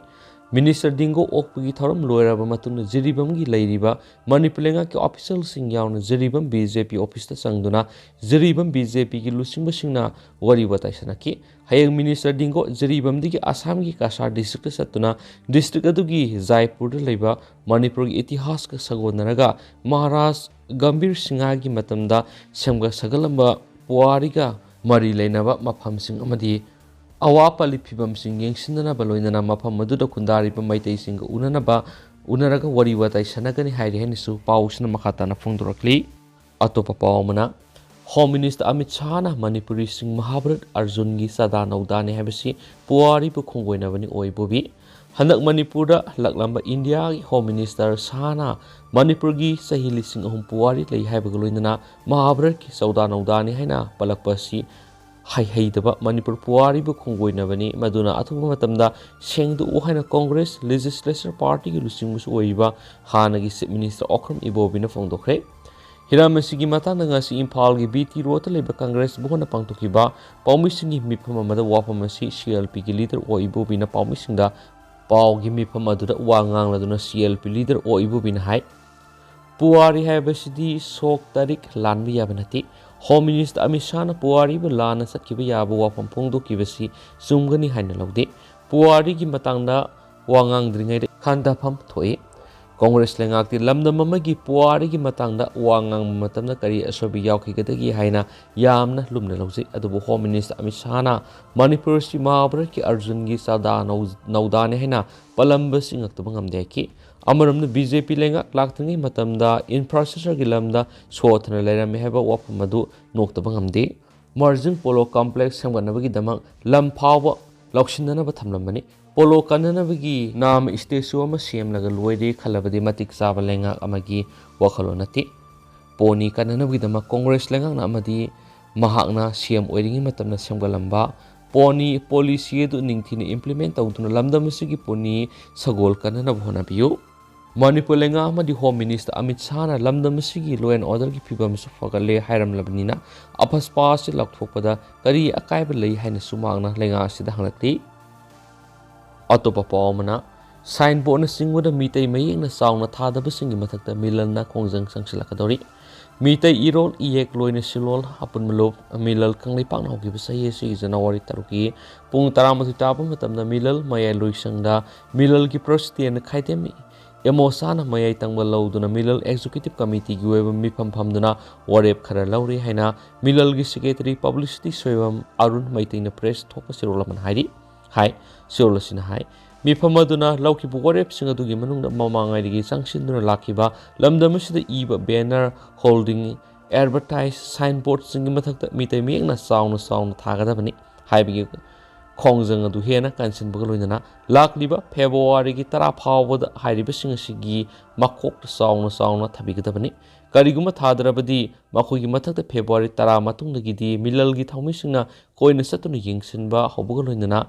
ꯃꯤꯅꯤꯁꯇꯔ ꯗꯤꯡꯒꯣ ꯑꯣꯛꯄꯒꯤ ꯊꯧꯔꯝ ꯂꯣꯏꯔꯕ ꯃꯇꯨꯡꯗ ꯖꯤꯔꯤꯕꯥꯝꯒꯤ ꯂꯩꯔꯤꯕ ꯃꯅꯤꯄꯨꯔ ꯂꯩꯉꯥꯛꯀꯤ ꯑꯣꯐꯤꯁꯤꯌꯦꯜꯁꯤꯡ ꯌꯥꯎꯅ ꯖꯤꯔꯤꯕꯥꯝ ꯕꯤ ꯖꯦ ꯄꯤ ꯑꯣꯐꯤꯁꯇ ꯆꯪꯗꯨꯅ ꯖꯤꯔꯤꯕꯥꯝ ꯕꯤ ꯖꯦ ꯄꯤꯒꯤ ꯂꯨꯆꯤꯡꯕꯁꯤꯡꯅ ꯋꯥꯔꯤ ꯋꯥꯇꯥꯏ ꯁꯥꯟꯅꯈꯤ꯫ ꯍꯌꯦꯡ ꯃꯤꯅꯤꯁꯇꯔ ꯗꯤꯡꯒꯣ ꯖꯤꯔꯤꯕꯥꯝꯗꯒꯤ ꯑꯁꯥꯝꯒꯤ ꯀꯁꯥꯔ ꯗꯤꯁꯇ꯭ꯔꯤꯛꯇ ꯆꯠꯇꯨꯅ ꯗꯤꯁꯇ꯭ꯔꯤꯛ ꯑꯗꯨꯒꯤ ꯖꯥꯏꯄꯨꯔꯗ ꯂꯩꯕ ꯃꯅꯤꯄꯨꯔꯒꯤ ꯏꯇꯤꯍꯥꯁꯀ ꯁꯥꯒꯣꯟꯅꯔꯒ ꯃꯍꯥꯔꯥꯖ ꯒꯝꯚꯤꯔ ꯁꯤꯡꯍꯒꯤ ꯃꯇꯝꯗ ꯁꯦꯝꯒꯠ ꯁꯥꯒꯠꯂꯝꯕ ꯄꯨꯋꯥꯔꯤꯒ ꯃꯔꯤ ꯂꯩꯅꯕ ꯃꯐꯝꯁꯤꯡ ꯑꯃꯗꯤ ꯑꯋꯥ ꯄꯥꯜꯂꯤ ꯐꯤꯕꯝꯁꯤꯡ ꯌꯦꯡꯁꯤꯟꯅꯅꯕ ꯂꯣꯏꯅꯅ ꯃꯐꯝ ꯑꯗꯨꯗ ꯈꯨꯟꯗꯥꯔꯤꯕ ꯃꯩꯇꯩꯁꯤꯡꯒ ꯎꯅꯅꯕ, ꯎꯅꯔꯒ ꯋꯥꯔꯤ ꯋꯥꯇꯥꯏ ꯁꯥꯟꯅꯒꯅꯤ ꯍꯥꯏꯔꯤ ꯍꯥꯏꯅꯁꯨ ꯄꯥꯎꯁꯤꯅ ꯃꯈꯥ ꯇꯥꯅ ꯐꯣꯡꯗꯣꯔꯛꯂꯤ꯫ ꯑꯇꯣꯞꯄ ꯄꯥꯎ ꯑꯃꯅ, ꯍꯣꯝ ꯃꯤꯅꯤꯁꯇꯔ ꯑꯃꯤꯠ ꯁꯥꯍꯅ ꯃꯅꯤꯄꯨꯔꯤꯁꯤꯡ ꯃꯍꯥꯚꯥꯔꯠ ꯑꯔꯖꯨꯟꯒꯤ ꯆꯥꯗꯥ ꯅꯧꯗꯥꯅꯤ ꯍꯥꯏꯕꯁꯤ ꯄꯨꯋꯥꯔꯤꯕꯨ ꯈꯣꯡꯒꯣꯏꯅꯕꯅꯤ ꯑꯣꯏꯕꯨꯕꯤ꯫ ꯍꯟꯗꯛ ꯃꯅꯤꯄꯨꯔꯗ ꯍꯜꯂꯛꯂꯝꯕ ꯏꯟꯗꯤꯌꯥꯒꯤ ꯍꯣꯝ ꯃꯤꯅꯤꯁꯇꯔ ꯁꯥꯍꯅ ꯃꯅꯤꯄꯨꯔꯒꯤ ꯆꯍꯤ ꯂꯤꯁꯤꯡ ꯑꯍꯨꯝ ꯄꯨꯋꯥꯔꯤ ꯂꯩ ꯍꯥꯏꯕꯒ ꯂꯣꯏꯅꯅ ꯃꯍꯥꯚꯥꯔꯠꯀꯤ ꯆꯥꯗꯥ ꯅꯧꯗꯥꯅꯤ ꯍꯥꯏꯅ ꯄꯜꯂꯛꯄ ꯑꯁꯤ ꯍꯩꯍꯩꯗꯕ ꯃꯅꯤꯄꯨꯔ ꯄꯨꯋꯥꯔꯤꯕꯨ ꯈꯣꯡꯒꯣꯏꯅꯕꯅꯤ, ꯃꯗꯨꯅ ꯑꯊꯨꯕ ꯃꯇꯝꯗ ꯁꯦꯡꯗꯣꯛꯎ ꯍꯥꯏꯅ ꯀꯣꯡꯒ꯭ꯔꯦꯁ ꯂꯦꯖꯤꯁꯂꯦꯆꯔ ꯄꯥꯔꯇꯤꯒꯤ ꯂꯨꯆꯤꯡꯕꯁꯨ ꯑꯣꯏꯔꯤꯕ ꯍꯥꯟꯅꯒꯤ ꯆꯤꯐ ꯃꯤꯅꯤꯁꯇꯔ ꯑꯣꯀ꯭ꯔꯝ ꯏꯕꯣꯕꯤꯅ ꯐꯣꯡꯗꯣꯛꯈ꯭ꯔꯦ꯫ ꯍꯤꯔꯝ ꯑꯁꯤꯒꯤ ꯃꯇꯥꯡꯗ ꯉꯁꯤ ꯏꯝꯐꯥꯜꯒꯤ ꯕꯤ ꯇꯤ ꯔꯣꯗꯇ ꯂꯩꯕ ꯀꯪꯒ꯭ꯔꯦꯁ ꯚꯕꯟꯗ ꯄꯥꯡꯊꯣꯛꯈꯤꯕ ꯄꯥꯎꯃꯤꯁꯤꯡꯒꯤ ꯃꯤꯐꯝ ꯑꯃꯗ ꯋꯥꯐꯝ ꯑꯁꯤ ꯁꯤ ꯑꯦꯜ ꯄꯤꯒꯤ ꯂꯤꯗꯔ ꯑꯣ ꯏꯕꯣꯕꯤꯅ ꯄꯥꯎꯃꯤꯁꯤꯡꯗ ꯄꯥꯎꯒꯤ ꯃꯤꯐꯝ ꯑꯗꯨꯗ ꯋꯥ ꯉꯥꯡꯂꯗꯨꯅ ꯁꯤ ꯑꯦꯜ ꯄꯤ ꯂꯤꯗꯔ ꯑꯣ ꯏꯕꯣꯕꯤꯅ ꯍꯥꯏ, ꯄꯨꯋꯥꯔꯤ ꯍꯥꯏꯕꯁꯤꯗꯤ ꯁꯣꯛ ꯇꯥꯔꯤꯛ ꯂꯥꯟꯕ ꯌꯥꯕ ꯅꯠꯇꯦ꯫ ꯍꯣꯝ ꯃꯤꯅꯤꯁꯇꯔ ꯑꯃꯤꯠ ꯁꯥꯍꯅ ꯄꯨꯋꯥꯔꯤꯕꯨ ꯂꯥꯟꯅ ꯆꯠꯈꯤꯕ ꯌꯥꯕ ꯋꯥꯐꯝ ꯐꯣꯡꯗꯣꯛꯈꯤꯕꯁꯤ ꯆꯨꯝꯒꯅꯤ ꯍꯥꯏꯅ ꯂꯧꯗꯦ꯫ ꯄꯨꯋꯥꯔꯤꯒꯤ ꯃꯇꯥꯡꯗ ꯋꯥ ꯉꯥꯡꯗ꯭ꯔꯤꯉꯩꯗ ꯈꯟꯊꯐꯝ ꯊꯣꯛꯏ꯫ ꯀꯣꯡꯒ꯭ꯔꯦꯁ ꯂꯩꯉꯥꯛꯇꯤ ꯂꯝꯗꯝ ꯑꯃꯒꯤ ꯄꯨꯋꯥꯔꯤꯒꯤ ꯃꯇꯥꯡꯗ ꯋꯥ ꯉꯥꯡꯕ ꯃꯇꯝꯗ ꯀꯔꯤ ꯑꯁꯣꯏꯕ ꯌꯥꯎꯈꯤꯒꯗꯒꯦ ꯍꯥꯏꯅ ꯌꯥꯝꯅ ꯂꯨꯝꯅ ꯂꯧꯖꯩ꯫ ꯑꯗꯨꯕꯨ ꯍꯣꯝ ꯃꯤꯅꯤꯁꯇꯔ ꯑꯃꯤꯠ ꯁꯥꯍꯅ ꯃꯅꯤꯄꯨꯔ ꯑꯁꯤ ꯃꯍꯥꯚꯥꯔꯠꯀꯤ ꯑꯔꯖꯨꯟꯒꯤ ꯆꯥꯗꯥ ꯅꯧ-, ꯅꯧꯗꯥꯅꯤ ꯍꯥꯏꯅ ꯄꯜꯂꯝꯕꯁꯤ ꯉꯛꯇꯕ ꯉꯝꯗꯦ ꯍꯥꯏꯈꯤ꯫ ꯑꯃꯔꯣꯝꯗ ꯕꯤ ꯖꯦ ꯄꯤ ꯂꯩꯉꯥꯛ ꯂꯥꯛꯇ꯭ꯔꯤꯉꯩ ꯃꯇꯝꯗ ꯏꯟꯐ꯭ꯔꯥꯁ꯭ꯇ꯭ꯔꯛꯆꯔꯒꯤ ꯂꯝꯗ ꯁꯣꯊꯅ ꯂꯩꯔꯝꯃꯤ ꯍꯥꯏꯕ ꯋꯥꯐꯝ ꯑꯗꯨ ꯅꯣꯛꯇꯕ ꯉꯝꯗꯦ꯫ ꯃꯔꯖꯤꯡ ꯄꯣꯂꯣ ꯀꯝꯄ꯭ꯂꯦꯛꯁ ꯁꯦꯝꯒꯠꯅꯕꯒꯤꯗꯃꯛ ꯂꯝ ꯐꯥꯎꯕ ꯂꯧꯁꯤꯟꯅꯅꯕ ꯊꯝꯂꯝꯕꯅꯤ꯫ ꯄꯣꯂꯣ ꯀꯟꯅꯅꯕꯒꯤ ꯅꯥꯝꯃ ꯏꯁꯇꯦꯆꯨ ꯑꯃ ꯁꯦꯝꯂꯒ ꯂꯣꯏꯔꯦ ꯈꯜꯂꯕꯗꯤ ꯃꯇꯤꯛ ꯆꯥꯕ ꯂꯩꯉꯥꯛ ꯑꯃꯒꯤ ꯋꯥꯈꯜꯂꯣꯟ ꯅꯠꯇꯦ꯫ ꯄꯣꯅꯤ ꯀꯟꯅꯅꯕꯒꯤꯗꯃꯛ ꯀꯣꯡꯒ꯭ꯔꯦꯁ ꯂꯩꯉꯥꯛꯅ ꯑꯃꯗꯤ ꯃꯍꯥꯛꯅ ꯁꯤ ꯑꯦꯝ ꯑꯣꯏꯔꯤꯉꯩ ꯃꯇꯝꯗ ꯁꯦꯝꯒꯠꯂꯝꯕ ꯄꯣꯅꯤ ꯄꯣꯂꯤꯁꯤ ꯑꯗꯨ ꯅꯤꯡꯊꯤꯅ ꯏꯝꯄ꯭ꯂꯤꯃꯦꯟ ꯇꯧꯗꯨꯅ ꯂꯝꯗꯝ ꯑꯁꯤꯒꯤ ꯄꯣꯅꯤ ꯁꯒꯣꯜ ꯀꯟꯅꯅꯕ ꯍꯣꯠꯅꯕꯤꯌꯨ꯫ ꯃꯅꯤꯄꯨꯔ ꯂꯩꯉꯥꯛ ꯑꯃꯗꯤ ꯍꯣꯝ ꯃꯤꯅꯤꯁꯇꯔ ꯑꯃꯤꯠ ꯁꯥꯍꯅ ꯂꯝꯗꯝ ꯑꯁꯤꯒꯤ law and order ꯒꯤ ꯐꯤꯕꯝꯁꯨ ꯐꯒꯠꯂꯦ ꯍꯥꯏꯔꯝꯂꯕꯅꯤꯅ ꯑꯄꯁꯄꯥ ꯑꯁꯤ ꯂꯥꯎꯊꯣꯛꯄꯗ ꯀꯔꯤ ꯑꯀꯥꯏꯕ ꯂꯩ ꯍꯥꯏꯅꯁꯨ ꯃꯍꯥꯛꯅ ꯂꯩꯉꯥꯛ ꯑꯁꯤꯗ ꯍꯪꯂꯛꯂꯤ꯫ ꯑꯇꯣꯞꯄ ꯄꯥꯎ ꯑꯃꯅ, ꯁꯥꯏꯟꯕꯣꯔꯗꯅꯆꯤꯡꯕꯗ ꯃꯤꯇꯩ ꯃꯌꯦꯛꯅ ꯆꯥꯎꯅ ꯊꯥꯗꯕꯁꯤꯡꯒꯤ ꯃꯊꯛꯇ ꯃꯤꯂꯜꯅ ꯈꯣꯡꯖꯪ ꯆꯪꯁꯤꯜꯂꯛꯀꯗꯧꯔꯤ꯫ ꯃꯤꯇꯩ ꯏꯔꯣꯜ ꯏꯌꯦꯛ ꯂꯣꯏꯅ ꯁꯤꯂꯣꯜ ꯑꯄꯨꯟꯕ ꯂꯨꯞ ꯃꯤꯂꯜ ꯀꯪꯂꯩꯄꯥꯛꯅ ꯍꯧꯈꯤꯕ ꯆꯍꯤ ꯑꯁꯤꯒꯤ ꯖꯅꯋꯥꯔꯤ ꯇꯔꯨꯛꯀꯤ ꯄꯨꯡ ꯇꯔꯥꯃꯥꯊꯣꯏ ꯇꯥꯕ ꯃꯇꯝꯗ ꯃꯤꯂꯜ ꯃꯌꯥꯏ ꯂꯣꯏꯁꯪꯗ ꯃꯤꯂꯜꯒꯤ ꯄ꯭ꯔꯦꯁꯤꯗꯦꯟ ꯈꯥꯏꯗꯦꯝ ꯑꯦꯃꯣꯁꯥꯅ ꯃꯌꯥꯏ ꯇꯪꯕ ꯂꯧꯗꯨꯅ ꯃꯤꯂꯜ ꯑꯦꯛꯖꯤꯀ꯭ꯌꯨꯇꯤꯚ ꯀꯃꯤꯇꯤꯒꯤ ꯑꯣꯏꯕ ꯃꯤꯐꯝ ꯐꯝꯗꯨꯅ ꯋꯥꯔꯦꯞ ꯈꯔ ꯂꯧꯔꯦ ꯍꯥꯏꯅ ꯃꯤꯂꯜꯒꯤ secretary publicity Soibam Arun ꯃꯩꯇꯩꯅ press ꯊꯣꯛꯄ ꯆꯦꯔꯣꯜ ꯑꯃꯅ ꯍꯥꯏꯔꯤ꯫ ꯍꯥꯏ꯫ ꯆꯦꯔꯣꯜ ꯑꯁꯤꯅ ꯍꯥꯏ, ꯃꯤꯐꯝ ꯑꯗꯨꯅ ꯂꯧꯈꯤꯕ ꯋꯥꯔꯦꯞꯁꯤꯡ ꯑꯗꯨꯒꯤ ꯃꯅꯨꯡꯗ ꯃꯃꯥꯡꯉꯩꯗꯒꯤ ꯆꯪꯁꯤꯟꯗꯨꯅ ꯂꯥꯛꯈꯤꯕ ꯂꯝꯗꯝ ꯑꯁꯤꯗ ꯏꯕ ꯕꯦꯅꯔ, ꯍꯣꯜꯗꯤꯡ, ꯑꯦꯗꯚꯔꯇꯥꯏꯖ, ꯁꯥꯏꯟꯕꯣꯔꯗꯁꯤꯡꯒꯤ ꯃꯊꯛꯇ ꯃꯤꯇꯩ ꯃꯌꯦꯛꯅ ꯆꯥꯎꯅ ꯆꯥꯎꯅ ꯊꯥꯒꯗꯕꯅꯤ ꯍꯥꯏꯕꯒꯤ ꯈꯣꯡꯖꯪ ꯑꯗꯨ ꯍꯦꯟꯅ ꯀꯟꯁꯤꯟꯕꯒ ꯂꯣꯏꯅꯅ ꯂꯥꯛꯂꯤꯕ ꯐꯦꯕ꯭ꯔꯨꯋꯥꯔꯤꯒꯤ ꯇꯔꯥ ꯐꯥꯎꯕꯗ ꯍꯥꯏꯔꯤꯕꯁꯤꯡ ꯑꯁꯤꯒꯤ ꯃꯀꯣꯛꯇ ꯆꯥꯎꯅ ꯆꯥꯎꯅ ꯊꯥꯕꯤꯒꯗꯕꯅꯤ꯫ ꯀꯔꯤꯒꯨꯝꯕ ꯊꯥꯗ꯭ꯔꯕꯗꯤ ꯃꯈꯣꯏꯒꯤ ꯃꯊꯛꯇ ꯐꯦꯕ꯭ꯔꯨꯋꯥꯔꯤ ꯇꯔꯥ ꯃꯇꯨꯡꯗꯒꯤꯗꯤ ꯃꯤꯂꯜꯒꯤ ꯊꯧꯃꯤꯁꯤꯡꯅ ꯀꯣꯏꯅ ꯆꯠꯇꯨꯅ ꯌꯦꯡꯁꯤꯟꯕ ꯍꯧꯕꯒ ꯂꯣꯏꯅꯅ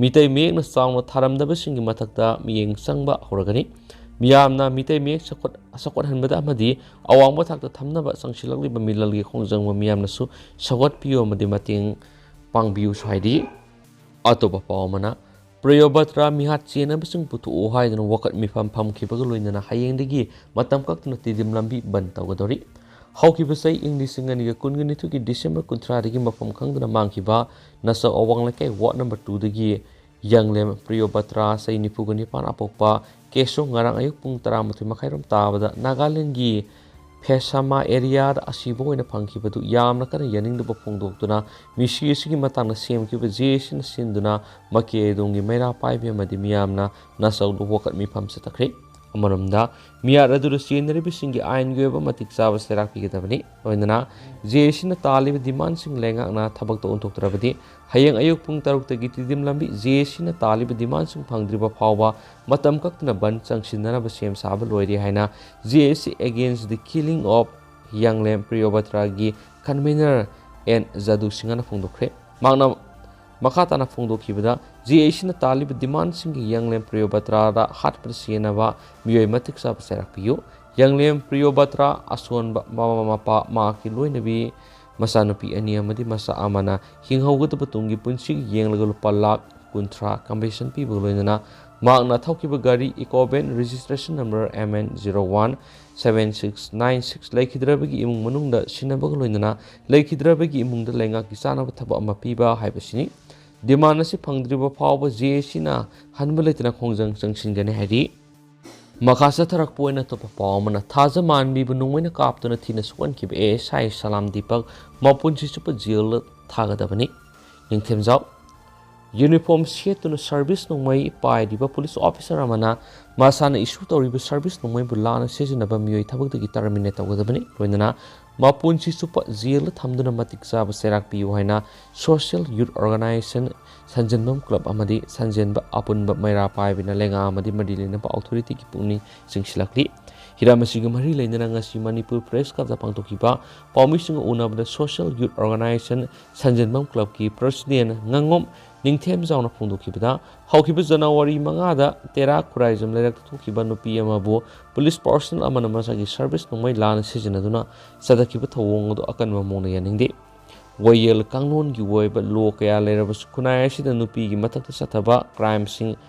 ꯃꯤꯇꯩ ꯃꯌꯦꯛꯅ ꯆꯥꯎꯅ ꯊꯥꯔꯝꯗꯕꯁꯤꯡꯒꯤ ꯃꯊꯛꯇ ꯃꯤꯠꯌꯦꯡ ꯆꯪꯕ ꯍꯧꯔꯒꯅꯤ꯫ ꯃꯤꯌꯥꯝꯅ ꯃꯤꯇꯩ ꯃꯌꯦꯛ ꯆꯥꯎꯈꯠ-, ꯆꯥꯎꯈꯠꯍꯟꯕꯗ ꯑꯃꯗꯤ ꯑꯋꯥꯡꯕ ꯊꯥꯛꯇ ꯊꯝꯅꯕ ꯆꯪꯁꯤꯜꯂꯛꯂꯤꯕ ꯃꯤꯂꯜꯒꯤ ꯈꯣꯡꯖꯪꯕ ꯃꯤꯌꯥꯝꯅꯁꯨ ꯁꯧꯒꯠꯄꯤꯌꯨ ꯑꯃꯗꯤ ꯃꯇꯦꯡ ꯄꯥꯡꯕꯤꯌꯨꯁꯨ ꯍꯥꯏꯔꯤ꯫ ꯑꯇꯣꯞꯄ ꯄꯥꯎ ꯑꯃꯅ, ꯄ꯭ꯔꯤꯌꯣꯕꯇ꯭ꯔꯥ ꯃꯤꯍꯥꯠ ꯆꯦꯟꯅꯕꯁꯤꯡ ꯄꯨꯊꯣꯛꯎ ꯍꯥꯏꯗꯨꯅ ꯋꯥꯀꯠ ꯃꯤꯐꯝ ꯐꯝꯈꯤꯕꯒ ꯂꯣꯏꯅꯅ ꯍꯌꯦꯡꯗꯒꯤ ꯃꯇꯝ ꯀꯛꯇꯅ ꯇꯤꯗꯤꯝ ꯂꯝꯕꯤ ꯕꯟ ꯇꯧꯒꯗꯧꯔꯤ꯫ ꯍꯧꯈꯤꯕ ꯆꯍꯤ ꯏꯪ ꯂꯤꯁꯤꯡ ꯑꯅꯤꯒ ꯀꯨꯟꯒ ꯅꯤꯊꯣꯏꯒꯤ ꯗꯤꯁꯦꯝꯕꯔ ꯀꯨꯟꯊ꯭ꯔꯥꯗꯒꯤ ꯃꯐꯝ ꯈꯪꯗꯅ ꯃꯥꯡꯈꯤꯕ ꯅꯁꯥꯎ ꯑꯋꯥꯡ ꯂꯩꯀꯥꯏ ꯋꯥꯔꯗ ꯅꯝꯕꯔ ꯇꯨꯗꯒꯤ ꯌꯥꯡꯂꯦꯝ ꯄ꯭ꯔꯤꯌꯣꯕꯇ꯭ꯔꯥ, ꯆꯍꯤ ꯅꯤꯐꯨꯒ ꯅꯤꯄꯥꯟ ꯑꯄꯣꯛꯄ ꯀꯦꯁꯣ ꯉꯔꯥꯡ ꯑꯌꯨꯛ ꯄꯨꯡ ꯇꯔꯥꯃꯥꯊꯣꯏ ꯃꯈꯥꯏꯔꯣꯝ ꯇꯥꯕꯗ ꯅꯥꯒꯥꯂꯦꯟꯒꯤ ꯐꯦꯁꯥꯃꯥ ꯑꯦꯔꯤꯌꯥꯗ ꯑꯁꯤꯕ ꯑꯣꯏꯅ ꯐꯪꯈꯤꯕꯗꯨ ꯌꯥꯝꯅ ꯀꯟꯅ ꯌꯥꯅꯤꯡꯗꯕ ꯐꯣꯡꯗꯣꯛꯇꯨꯅ ꯃꯤꯁꯤ ꯑꯁꯤꯒꯤ ꯃꯇꯥꯡꯗ ꯁꯦꯝꯈꯤꯕ ꯖꯦ ꯑꯦ ꯁꯤꯅ ꯁꯤꯟꯗꯨꯅ ꯃꯀꯦ ꯑꯗꯣꯝꯒꯤ ꯃꯩꯔꯥ ꯄꯥꯏꯕꯤ ꯑꯃꯗꯤ ꯃꯤꯌꯥꯝꯅ ꯅꯁꯥꯎꯗ ꯋꯥꯀꯠ ꯃꯤꯐꯝ ꯆꯠꯊꯈ꯭ꯔꯦ꯫ ꯑꯃꯔꯣꯝꯗ, ꯃꯤꯍꯥꯠ ꯑꯗꯨꯗ ꯆꯦꯟꯅꯔꯤꯕꯁꯤꯡꯒꯤ ꯑꯥꯏꯟꯒꯤ ꯑꯣꯏꯕ ꯃꯇꯤꯛ ꯆꯥꯕ ꯆꯩꯔꯥꯛ ꯄꯤꯒꯗꯕꯅꯤ꯫ ꯂꯣꯏꯅꯅ ꯖꯦ ꯑꯦ ꯁꯤꯅ ꯇꯥꯜꯂꯤꯕ ꯗꯤꯃꯥꯟꯁꯤꯡ ꯂꯩꯉꯥꯛꯅ ꯊꯕꯛꯇ ꯑꯣꯟꯊꯣꯛꯇ꯭ꯔꯕꯗꯤ ꯍꯌꯦꯡ ꯑꯌꯨꯛ ꯄꯨꯡ ꯇꯔꯨꯛꯇꯒꯤ ꯇꯤꯗꯤꯝ ꯂꯝꯕꯤ ꯖꯦ ꯑꯦ ꯁꯤꯅ ꯇꯥꯜꯂꯤꯕ ꯗꯤꯃꯥꯟꯁꯤꯡ ꯐꯪꯗ꯭ꯔꯤꯕ ꯐꯥꯎꯕ ꯃꯇꯝ ꯀꯛꯇꯅ ꯕꯟ ꯆꯪꯁꯤꯟꯅꯅꯕ ꯁꯦꯝ ꯁꯥꯕ ꯂꯣꯏꯔꯦ ꯍꯥꯏꯅ J A C Against the Killing of Young Lamb Priyobatraꯒꯤ ꯀꯟꯚꯦꯅꯔ ꯑꯦꯟ ꯖꯗꯨ ꯁꯤꯡꯍꯅ ꯐꯣꯡꯗꯣꯛꯈ꯭ꯔꯦ꯫ ꯃꯍꯥꯛꯅ ꯃꯈꯥ ꯇꯥꯅ ꯐꯣꯡꯗꯣꯛꯈꯤꯕꯗ, ꯖꯦ ꯑꯦ ꯁꯤꯅ ꯇꯥꯜꯂꯤꯕ ꯗꯤꯃꯥꯟꯁꯤꯡꯒꯤ ꯌꯪꯂꯦꯝ ꯄ꯭ꯔꯤꯌꯣꯕꯇ꯭ꯔꯥꯗ ꯍꯥꯠꯄꯗ ꯁꯤꯖꯤꯟꯅꯕ ꯃꯤꯑꯣꯏ ꯃꯇꯤꯛ ꯆꯥꯕ ꯆꯩꯔꯥꯛ ꯄꯤꯌꯨ꯫ ꯌꯪꯂꯦꯝ ꯄ꯭ꯔꯤꯌꯣꯕꯇ꯭ꯔꯥ ꯑꯁꯣꯟꯕ ꯃꯃꯥ ꯃꯄꯥ, ꯃꯍꯥꯛꯀꯤ ꯂꯣꯏꯅꯕꯤ, ꯃꯆꯥꯅꯨꯄꯤ ꯑꯅꯤ ꯑꯃꯗꯤ ꯃꯆꯥ ꯑꯃꯅ ꯍꯤꯡꯍꯧꯒꯗꯕ ꯇꯨꯡꯒꯤ ꯄꯨꯟꯁꯤꯒꯤ ꯌꯦꯡꯂꯒ ꯂꯨꯄꯥ ꯂꯥꯈ ꯀꯨꯟꯊ꯭ꯔꯥ ꯀꯝꯄꯦꯟꯁꯦꯁꯟ ꯄꯤꯕꯒ ꯂꯣꯏꯅꯅ ꯃꯍꯥꯛꯅ ꯊꯧꯈꯤꯕ ꯒꯥꯔꯤ Ecovan registration number M N zero one seven six nine six ꯂꯩꯈꯤꯗ꯭ꯔꯕꯒꯤ ꯏꯃꯨꯡ ꯃꯅꯨꯡꯗ ꯁꯤꯟꯅꯕꯒ ꯂꯣꯏꯅꯅ ꯂꯩꯈꯤꯗ꯭ꯔꯕꯒꯤ ꯏꯃꯨꯡꯗ ꯂꯩꯉꯥꯛꯀꯤ ꯆꯥꯅꯕ ꯊꯕꯛ ꯑꯃ ꯄꯤꯕ ꯍꯥꯏꯕꯁꯤꯅꯤ꯫ Demand ꯑꯁꯤ ꯐꯪꯗ꯭ꯔꯤꯕ ꯐꯥꯎꯕ J A Cꯅ ꯍꯟꯕ ꯂꯩꯇꯅ ꯈꯣꯡꯖꯪ ꯆꯪꯁꯤꯟꯒꯅꯤ ꯍꯥꯏꯔꯤ꯫ ꯃꯈꯥ ꯆꯠꯊꯔꯛꯄ ꯑꯣꯏꯅ ꯑꯇꯣꯞꯄ ꯄꯥꯎ ꯑꯃꯅ, ꯊꯥꯖ ꯃꯥꯟꯕꯤꯕꯨ ꯅꯣꯡꯃꯩꯅ ꯀꯥꯞꯇꯨꯅ ꯊꯤꯅ ꯁꯣꯛꯍꯟꯈꯤꯕ A S I ꯁꯂꯥꯝ ꯗꯤꯄꯛ ꯃꯄꯨꯟꯁꯤ ꯆꯨꯞꯄ ꯖꯦꯜꯗ ꯊꯥꯒꯗꯕꯅꯤ꯫ ꯅꯤꯡꯊꯦꯝꯖꯥꯎ꯫ Uniform ꯁꯦꯠꯇꯨꯅ service ꯅꯣꯡꯃꯩ ꯄꯥꯏꯔꯤꯕ police officer ꯑꯃꯅ ꯃꯁꯥꯅ issue ꯇꯧꯔꯤꯕ service ꯅꯣꯡꯃꯩꯕꯨ ꯂꯥꯟꯅ ꯁꯤꯖꯤꯟꯅꯕ ꯃꯤꯑꯣꯏ ꯊꯕꯛꯇꯒꯤ terminate ꯇꯧꯒꯗꯕꯅꯤ꯫ ꯂꯣꯏꯅꯅ ꯃꯄꯨꯟꯁꯤ ꯆꯨꯞꯄ ꯖꯦꯜꯗ ꯊꯝꯗꯨꯅ ꯃꯇꯤꯛ ꯆꯥꯕ ꯆꯩꯔꯥꯛ ꯄꯤꯌꯨ ꯍꯥꯏꯅ Social Youth Organization ꯁꯟꯖꯦꯟꯕꯝ club ꯑꯃꯗꯤ ꯁꯟꯖꯦꯟꯕ ꯑꯄꯨꯟꯕ ꯃꯩꯔꯥ ꯄꯥꯏꯕꯤꯅ ꯂꯩꯉꯥꯛ ꯑꯃꯗꯤ ꯃꯔꯤ ꯂꯩꯅꯕ authorityꯒꯤ ꯄꯨꯛꯅꯤꯡ ꯆꯤꯡꯁꯤꯜꯂꯛꯂꯤ꯫ ꯍꯤꯔꯝ ꯑꯁꯤꯒ ꯃꯔꯤ ꯂꯩꯅꯅ ꯉꯁꯤ ꯃꯅꯤꯄꯨꯔ Press Clubꯇ ꯄꯥꯡꯊꯣꯛꯈꯤꯕ ꯄꯥꯎꯃꯤꯁꯤꯡꯒ ꯎꯅꯕꯗ Social Youth Organization ꯁꯟꯖꯦꯟꯕꯝ clubꯀꯤ president ꯉꯥꯉꯣꯝ ꯅꯤꯡꯊꯦꯝꯖꯥꯎꯅ ꯐꯣꯡꯗꯣꯛꯈꯤꯕꯗ, ꯍꯧꯈꯤꯕ January ꯃꯉꯥꯗ ꯇꯦꯔꯥ ꯈꯨꯔꯥꯏꯖꯝ ꯂꯩꯔꯛꯇ ꯊꯣꯛꯈꯤꯕ ꯅꯨꯄꯤ ꯑꯃꯕꯨ police personnel ꯑꯃꯅ ꯃꯁꯥꯒꯤ service ꯅꯣꯡꯃꯩ ꯂꯥꯟꯅ ꯁꯤꯖꯤꯟꯅꯗꯨꯅ ꯆꯊꯈꯤꯕ ꯊꯧꯑꯣꯡ ꯑꯗꯨ ꯑꯀꯟꯕ ꯃꯑꯣꯡꯗ ꯌꯥꯅꯤꯡꯗꯦ꯫ ꯋꯥꯌꯦꯜ ꯀꯥꯡꯂꯣꯟꯒꯤ ꯑꯣꯏꯕ law ꯀꯌꯥ ꯂꯩꯔꯕꯁꯨ ꯈꯨꯟꯅꯥꯏ ꯑꯁꯤꯗ ꯅꯨꯄꯤꯒꯤ ꯃꯊꯛꯇ ꯆꯠꯊꯕ crimeꯁꯤꯡ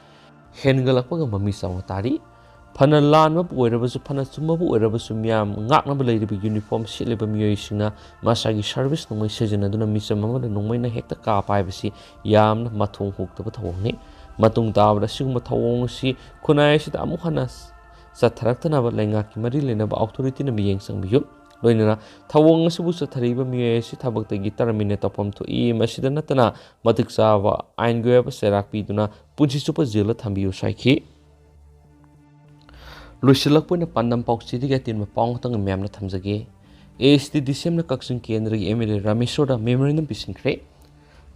ꯍꯦꯟꯒꯠꯂꯛꯄꯒ ꯃꯃꯤ ꯆꯥꯎꯅ ꯇꯥꯔꯤ꯫ ꯐꯅ ꯂꯥꯟꯕꯕꯨ ꯑꯣꯏꯔꯕꯁꯨ, ꯐꯅ ꯆꯨꯝꯕꯕꯨ ꯑꯣꯏꯔꯕꯁꯨ, ꯃꯤꯌꯥꯝ ꯉꯥꯛꯅꯕ ꯂꯩꯔꯤꯕ uniform ꯁꯦꯠꯂꯤꯕ ꯃꯤꯑꯣꯏꯁꯤꯡꯅ ꯃꯁꯥꯒꯤ service ꯅꯣꯡꯃꯩ ꯁꯤꯖꯤꯟꯅꯗꯨꯅ ꯃꯤꯆꯝ ꯑꯃꯗ ꯅꯣꯡꯃꯩꯅ ꯍꯦꯛꯇ ꯀꯥꯞꯄ ꯍꯥꯏꯕꯁꯤ ꯌꯥꯝꯅ ꯃꯊꯣꯡ ꯍꯨꯛꯇꯕ ꯊꯧꯑꯣꯡꯅꯤ꯫ ꯃꯇꯨꯡ ꯇꯥꯕꯗ ꯑꯁꯤꯒꯨꯝꯕ ꯊꯧꯑꯣꯡ ꯑꯁꯤ ꯈꯨꯟꯅꯥꯏ ꯑꯁꯤꯗ ꯑꯃꯨꯛ ꯍꯟꯅ ꯆꯠꯊꯔꯛꯇꯅꯕ ꯂꯩꯉꯥꯛꯀꯤ ꯃꯔꯤ ꯂꯩꯅꯕ authorityꯅ ꯃꯤꯠꯌꯦꯡ ꯆꯪꯕꯤꯌꯨ꯫ ꯂꯣꯏꯅꯅ ꯊꯧꯑꯣꯡ ꯑꯁꯤꯕꯨ ꯆꯠꯊꯔꯤꯕ ꯃꯤꯑꯣꯏ ꯑꯁꯤ ꯊꯕꯛꯇꯒꯤ terminate ꯇꯧꯐꯝ ꯊꯣꯛꯏ꯫ ꯃꯁꯤꯗ ꯅꯠꯇꯅ ꯃꯇꯤꯛ ꯆꯥꯕ ꯑꯥꯏꯟꯒꯤ ꯑꯣꯏꯕ ꯆꯩꯔꯥꯛ ꯄꯤꯗꯨꯅ ꯄꯨꯟꯁꯤ ꯆꯨꯞꯄ ꯖꯦꯜꯗ ꯊꯝꯕꯤꯌꯨ ꯍꯥꯏꯈꯤ꯫ ꯂꯣꯏꯁꯤꯜꯂꯛꯄ ꯑꯣꯏꯅ ꯄꯥꯟꯗꯝ ꯄꯥꯎꯆꯦꯗꯒꯤ ꯑꯇꯦꯟꯕ ꯄꯥꯎ ꯉꯥꯛꯇꯪ ꯃꯌꯥꯝꯅ ꯊꯝꯖꯒꯦ꯫ ASTDCMꯅ ꯀꯛꯆꯤꯡ ꯀꯦꯟꯗ꯭ꯔꯒꯤ MLA ꯔꯥꯃꯦꯁꯣꯔꯗ memorandum ꯄꯤꯁꯤꯟꯈ꯭ꯔꯦ꯫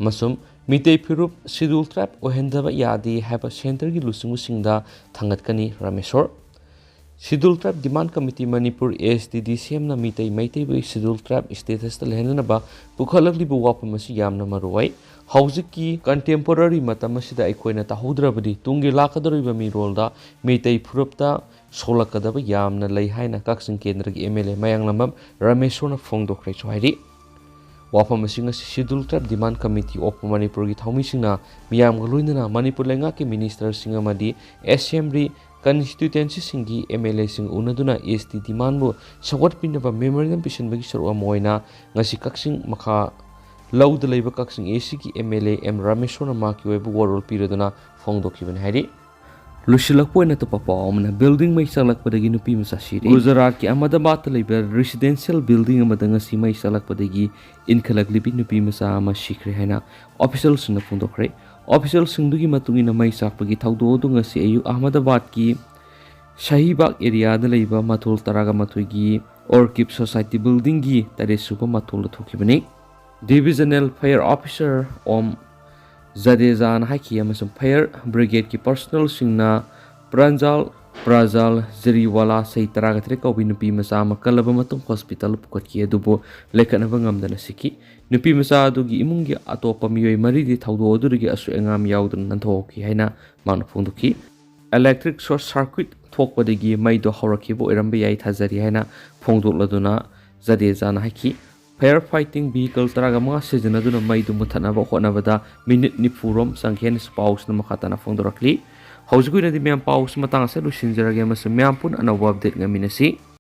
ꯑꯃꯁꯨꯡ ꯃꯤꯇꯩ ꯐꯨꯔꯨꯞ Scheduled Tribe ꯑꯣꯏꯍꯟꯗꯕ ꯌꯥꯗꯦ ꯍꯥꯏꯕ centreꯒꯤ ꯂꯨꯆꯤꯡꯕꯁꯤꯡꯗ ꯊꯥꯡꯒꯠꯀꯅꯤ Rameshwor. Scheduled Tribe Demand Committee Manipur, ASTDCMꯅ Meitei ꯃꯩꯇꯩꯕꯨ Scheduled Tribe statusꯇ ꯂꯩꯍꯟꯅꯅꯕ ꯄꯨꯈꯠꯂꯛꯂꯤꯕ ꯋꯥꯐꯝ ꯑꯁꯤ ꯌꯥꯝꯅ ꯃꯔꯨ ꯑꯣꯏ꯫ ꯍꯧꯖꯤꯛꯀꯤ contemporary ꯃꯇꯝ ꯑꯁꯤꯗ ꯑꯩꯈꯣꯏꯅ ꯇꯧꯍꯧꯗ꯭ꯔꯕꯗꯤ ꯇꯨꯡꯒꯤ ꯂꯥꯛꯀꯗꯧꯔꯤꯕ ꯃꯤꯔꯣꯜꯗ ꯃꯤꯇꯩ ꯐꯨꯔꯨꯞꯇ ꯁꯣꯛꯂꯛꯀꯗꯕ ꯌꯥꯝꯅ ꯂꯩ ꯍꯥꯏꯅ ꯀꯛꯆꯤꯡ ꯀꯦꯟꯗ꯭ꯔꯒꯤ MLA ꯃꯌꯥꯡꯂꯝꯕꯝ ꯔꯥꯃꯦꯁꯣꯔꯅ ꯐꯣꯡꯗꯣꯛꯈ꯭ꯔꯦꯁꯨ ꯍꯥꯏꯔꯤ꯫ ꯋꯥꯐꯝ ꯑꯁꯤ ꯉꯁꯤ Scheduled Tribe Demand Committee of Manipurꯒꯤ ꯊꯧꯃꯤꯁꯤꯡꯅ ꯃꯤꯌꯥꯝꯒ ꯂꯣꯏꯅꯅ ꯃꯅꯤꯄꯨꯔ ꯂꯩꯉꯥꯛꯀꯤ ministerꯁꯤꯡ ꯑꯃꯗꯤ assembly constituencyꯁꯤꯡꯒꯤ MLAꯁꯤꯡ ꯎꯅꯗꯨꯅ ST demandꯕꯨ ꯁꯧꯒꯠꯄꯤꯅꯕ memorandum ꯄꯤꯁꯤꯟꯕꯒꯤ ꯁꯔꯨꯛ ꯑꯃ ꯑꯣꯏꯅ ꯉꯁꯤ ꯀꯛꯆꯤꯡ ꯃꯈꯥ ꯂꯧꯗ ꯂꯩꯕ ꯀꯛꯆꯤꯡ ACꯒꯤ MLA M ꯔꯥꯃꯦꯁꯣꯔꯅ ꯃꯍꯥꯛꯀꯤ ꯑꯣꯏꯕ ꯋꯥꯔꯣꯜ ꯄꯤꯔꯗꯨꯅ ꯐꯣꯡꯗꯣꯛꯈꯤꯕꯅꯤ ꯍꯥꯏꯔꯤ꯫ ꯂꯣꯏꯁꯤꯜꯂꯛꯄ ꯑꯣꯏꯅ ꯑꯇꯣꯞꯄ ꯄꯥꯎ ꯑꯃꯅ, building ꯃꯩ ꯆꯥꯛꯂꯛꯄꯗꯒꯤ ꯅꯨꯄꯤ ꯃꯆꯥ ꯁꯤꯔꯦ꯫ ꯒꯨꯖꯔꯥꯠꯀꯤ ꯑꯍꯃꯗꯥꯕꯥꯗꯇ ꯂꯩꯕ residential building ꯑꯃꯗ ꯉꯁꯤ ꯃꯩ ꯆꯥꯛꯂꯛꯄꯗꯒꯤ ꯏꯟꯈꯠꯂꯛꯂꯤꯕꯤ ꯅꯨꯄꯤ ꯃꯆꯥ ꯑꯃ ꯁꯤꯈ꯭ꯔꯦ ꯍꯥꯏꯅ officialꯁꯤꯡꯅ ꯐꯣꯡꯗꯣꯛꯈ꯭ꯔꯦ꯫ Officialꯁꯤꯡꯗꯨꯒꯤ ꯃꯇꯨꯡ ꯏꯟꯅ, ꯃꯩ ꯆꯥꯛꯄꯒꯤ ꯊꯧꯗꯣꯛ ꯑꯗꯨ ꯉꯁꯤ ꯑꯌꯨꯛ ꯑꯍꯃꯗꯥꯕꯥꯗꯀꯤ ꯁꯍꯤꯕꯥꯒ areaꯗ ꯂꯩꯕ ꯃꯊꯣꯜ ꯇꯔꯥꯒ ꯃꯥꯊꯣꯏꯒꯤ Orchid Society buildingꯒꯤ ꯇꯔꯦꯠ ꯁꯨꯕ ꯃꯊꯣꯜꯗ ꯊꯣꯛꯈꯤꯕꯅꯤ꯫ Divisional Fire Officer ꯑꯣꯝ ꯖꯗꯦꯖꯥꯅ ꯍꯥꯏꯈꯤ ꯑꯃꯁꯨꯡ fire brigadeꯀꯤ personnelꯁꯤꯡꯅ ꯄ꯭ꯔꯥꯟꯖꯥꯜ, ꯄ꯭ꯔꯥꯖꯥꯜ ꯖꯔꯤꯋꯥꯂꯥ, ꯆꯍꯤ ꯇꯔꯥꯒ ꯇꯔꯦꯠ ꯀꯧꯕꯤ ꯅꯨꯄꯤ ꯃꯆꯥ ꯑꯃ ꯀꯜꯂꯕ ꯃꯇꯨꯡ hospital ꯄꯨꯈꯠꯈꯤ, ꯑꯗꯨꯕꯨ ꯂꯦꯡꯈꯠꯅꯕ ꯉꯝꯗꯅ ꯁꯤꯈꯤ꯫ ꯅꯨꯄꯤ ꯃꯆꯥ ꯑꯗꯨꯒꯤ ꯏꯃꯨꯡꯒꯤ ꯑꯇꯣꯞꯄ ꯃꯤꯑꯣꯏ ꯃꯔꯤꯗꯤ ꯊꯧꯗꯣꯛ ꯑꯗꯨꯗꯒꯤ ꯑꯁꯣꯏ ꯑꯉꯥꯝ ꯌꯥꯎꯗꯅ ꯅꯥꯟꯊꯣꯛꯍꯧꯈꯤ ꯍꯥꯏꯅ ꯃꯥꯅ ꯐꯣꯡꯗꯣꯛꯈꯤ꯫ Electric short circuit ꯊꯣꯛꯄꯗꯒꯤ ꯃꯩꯗꯣ ꯍꯧꯔꯛꯈꯤꯕ ꯑꯣꯏꯔꯝꯕ ꯌꯥꯏ ꯊꯥꯖꯔꯤ ꯍꯥꯏꯅ ꯐꯣꯡꯗꯣꯛꯂꯗꯨꯅ ꯖꯗꯦꯖꯥꯅ ꯍꯥꯏꯈꯤ꯫ Fire fighting vehicle ꯇꯔꯥꯒ ꯃꯉꯥ ꯁꯤꯖꯤꯟꯅꯗꯨꯅ ꯃꯩꯗꯨ ꯃꯨꯠꯊꯠꯅꯕ ꯍꯣꯠꯅꯕꯗ minute ꯅꯤꯐꯨ ꯔꯣꯝ ꯆꯪꯈꯤ ꯍꯥꯏꯅꯁꯨ ꯄꯥꯎꯁꯤꯅ ꯃꯈꯥ ꯇꯥꯅ ꯐꯣꯡꯗꯣꯔꯛꯂꯤ꯫ ꯍꯧꯖꯤꯛꯀꯤ ꯑꯣꯏꯅꯗꯤ ꯃꯌꯥꯝ ꯄꯥꯎꯁꯤ ꯃꯇꯥꯡ ꯑꯁꯤꯗ ꯂꯣꯏꯁꯤꯟꯖꯔꯒꯦ ꯑꯃꯁꯨꯡ ꯃꯌꯥꯝ ꯄꯨꯟꯅ ꯑꯅꯧꯕ update ꯉꯥꯏꯃꯤꯟꯅꯁꯤ꯫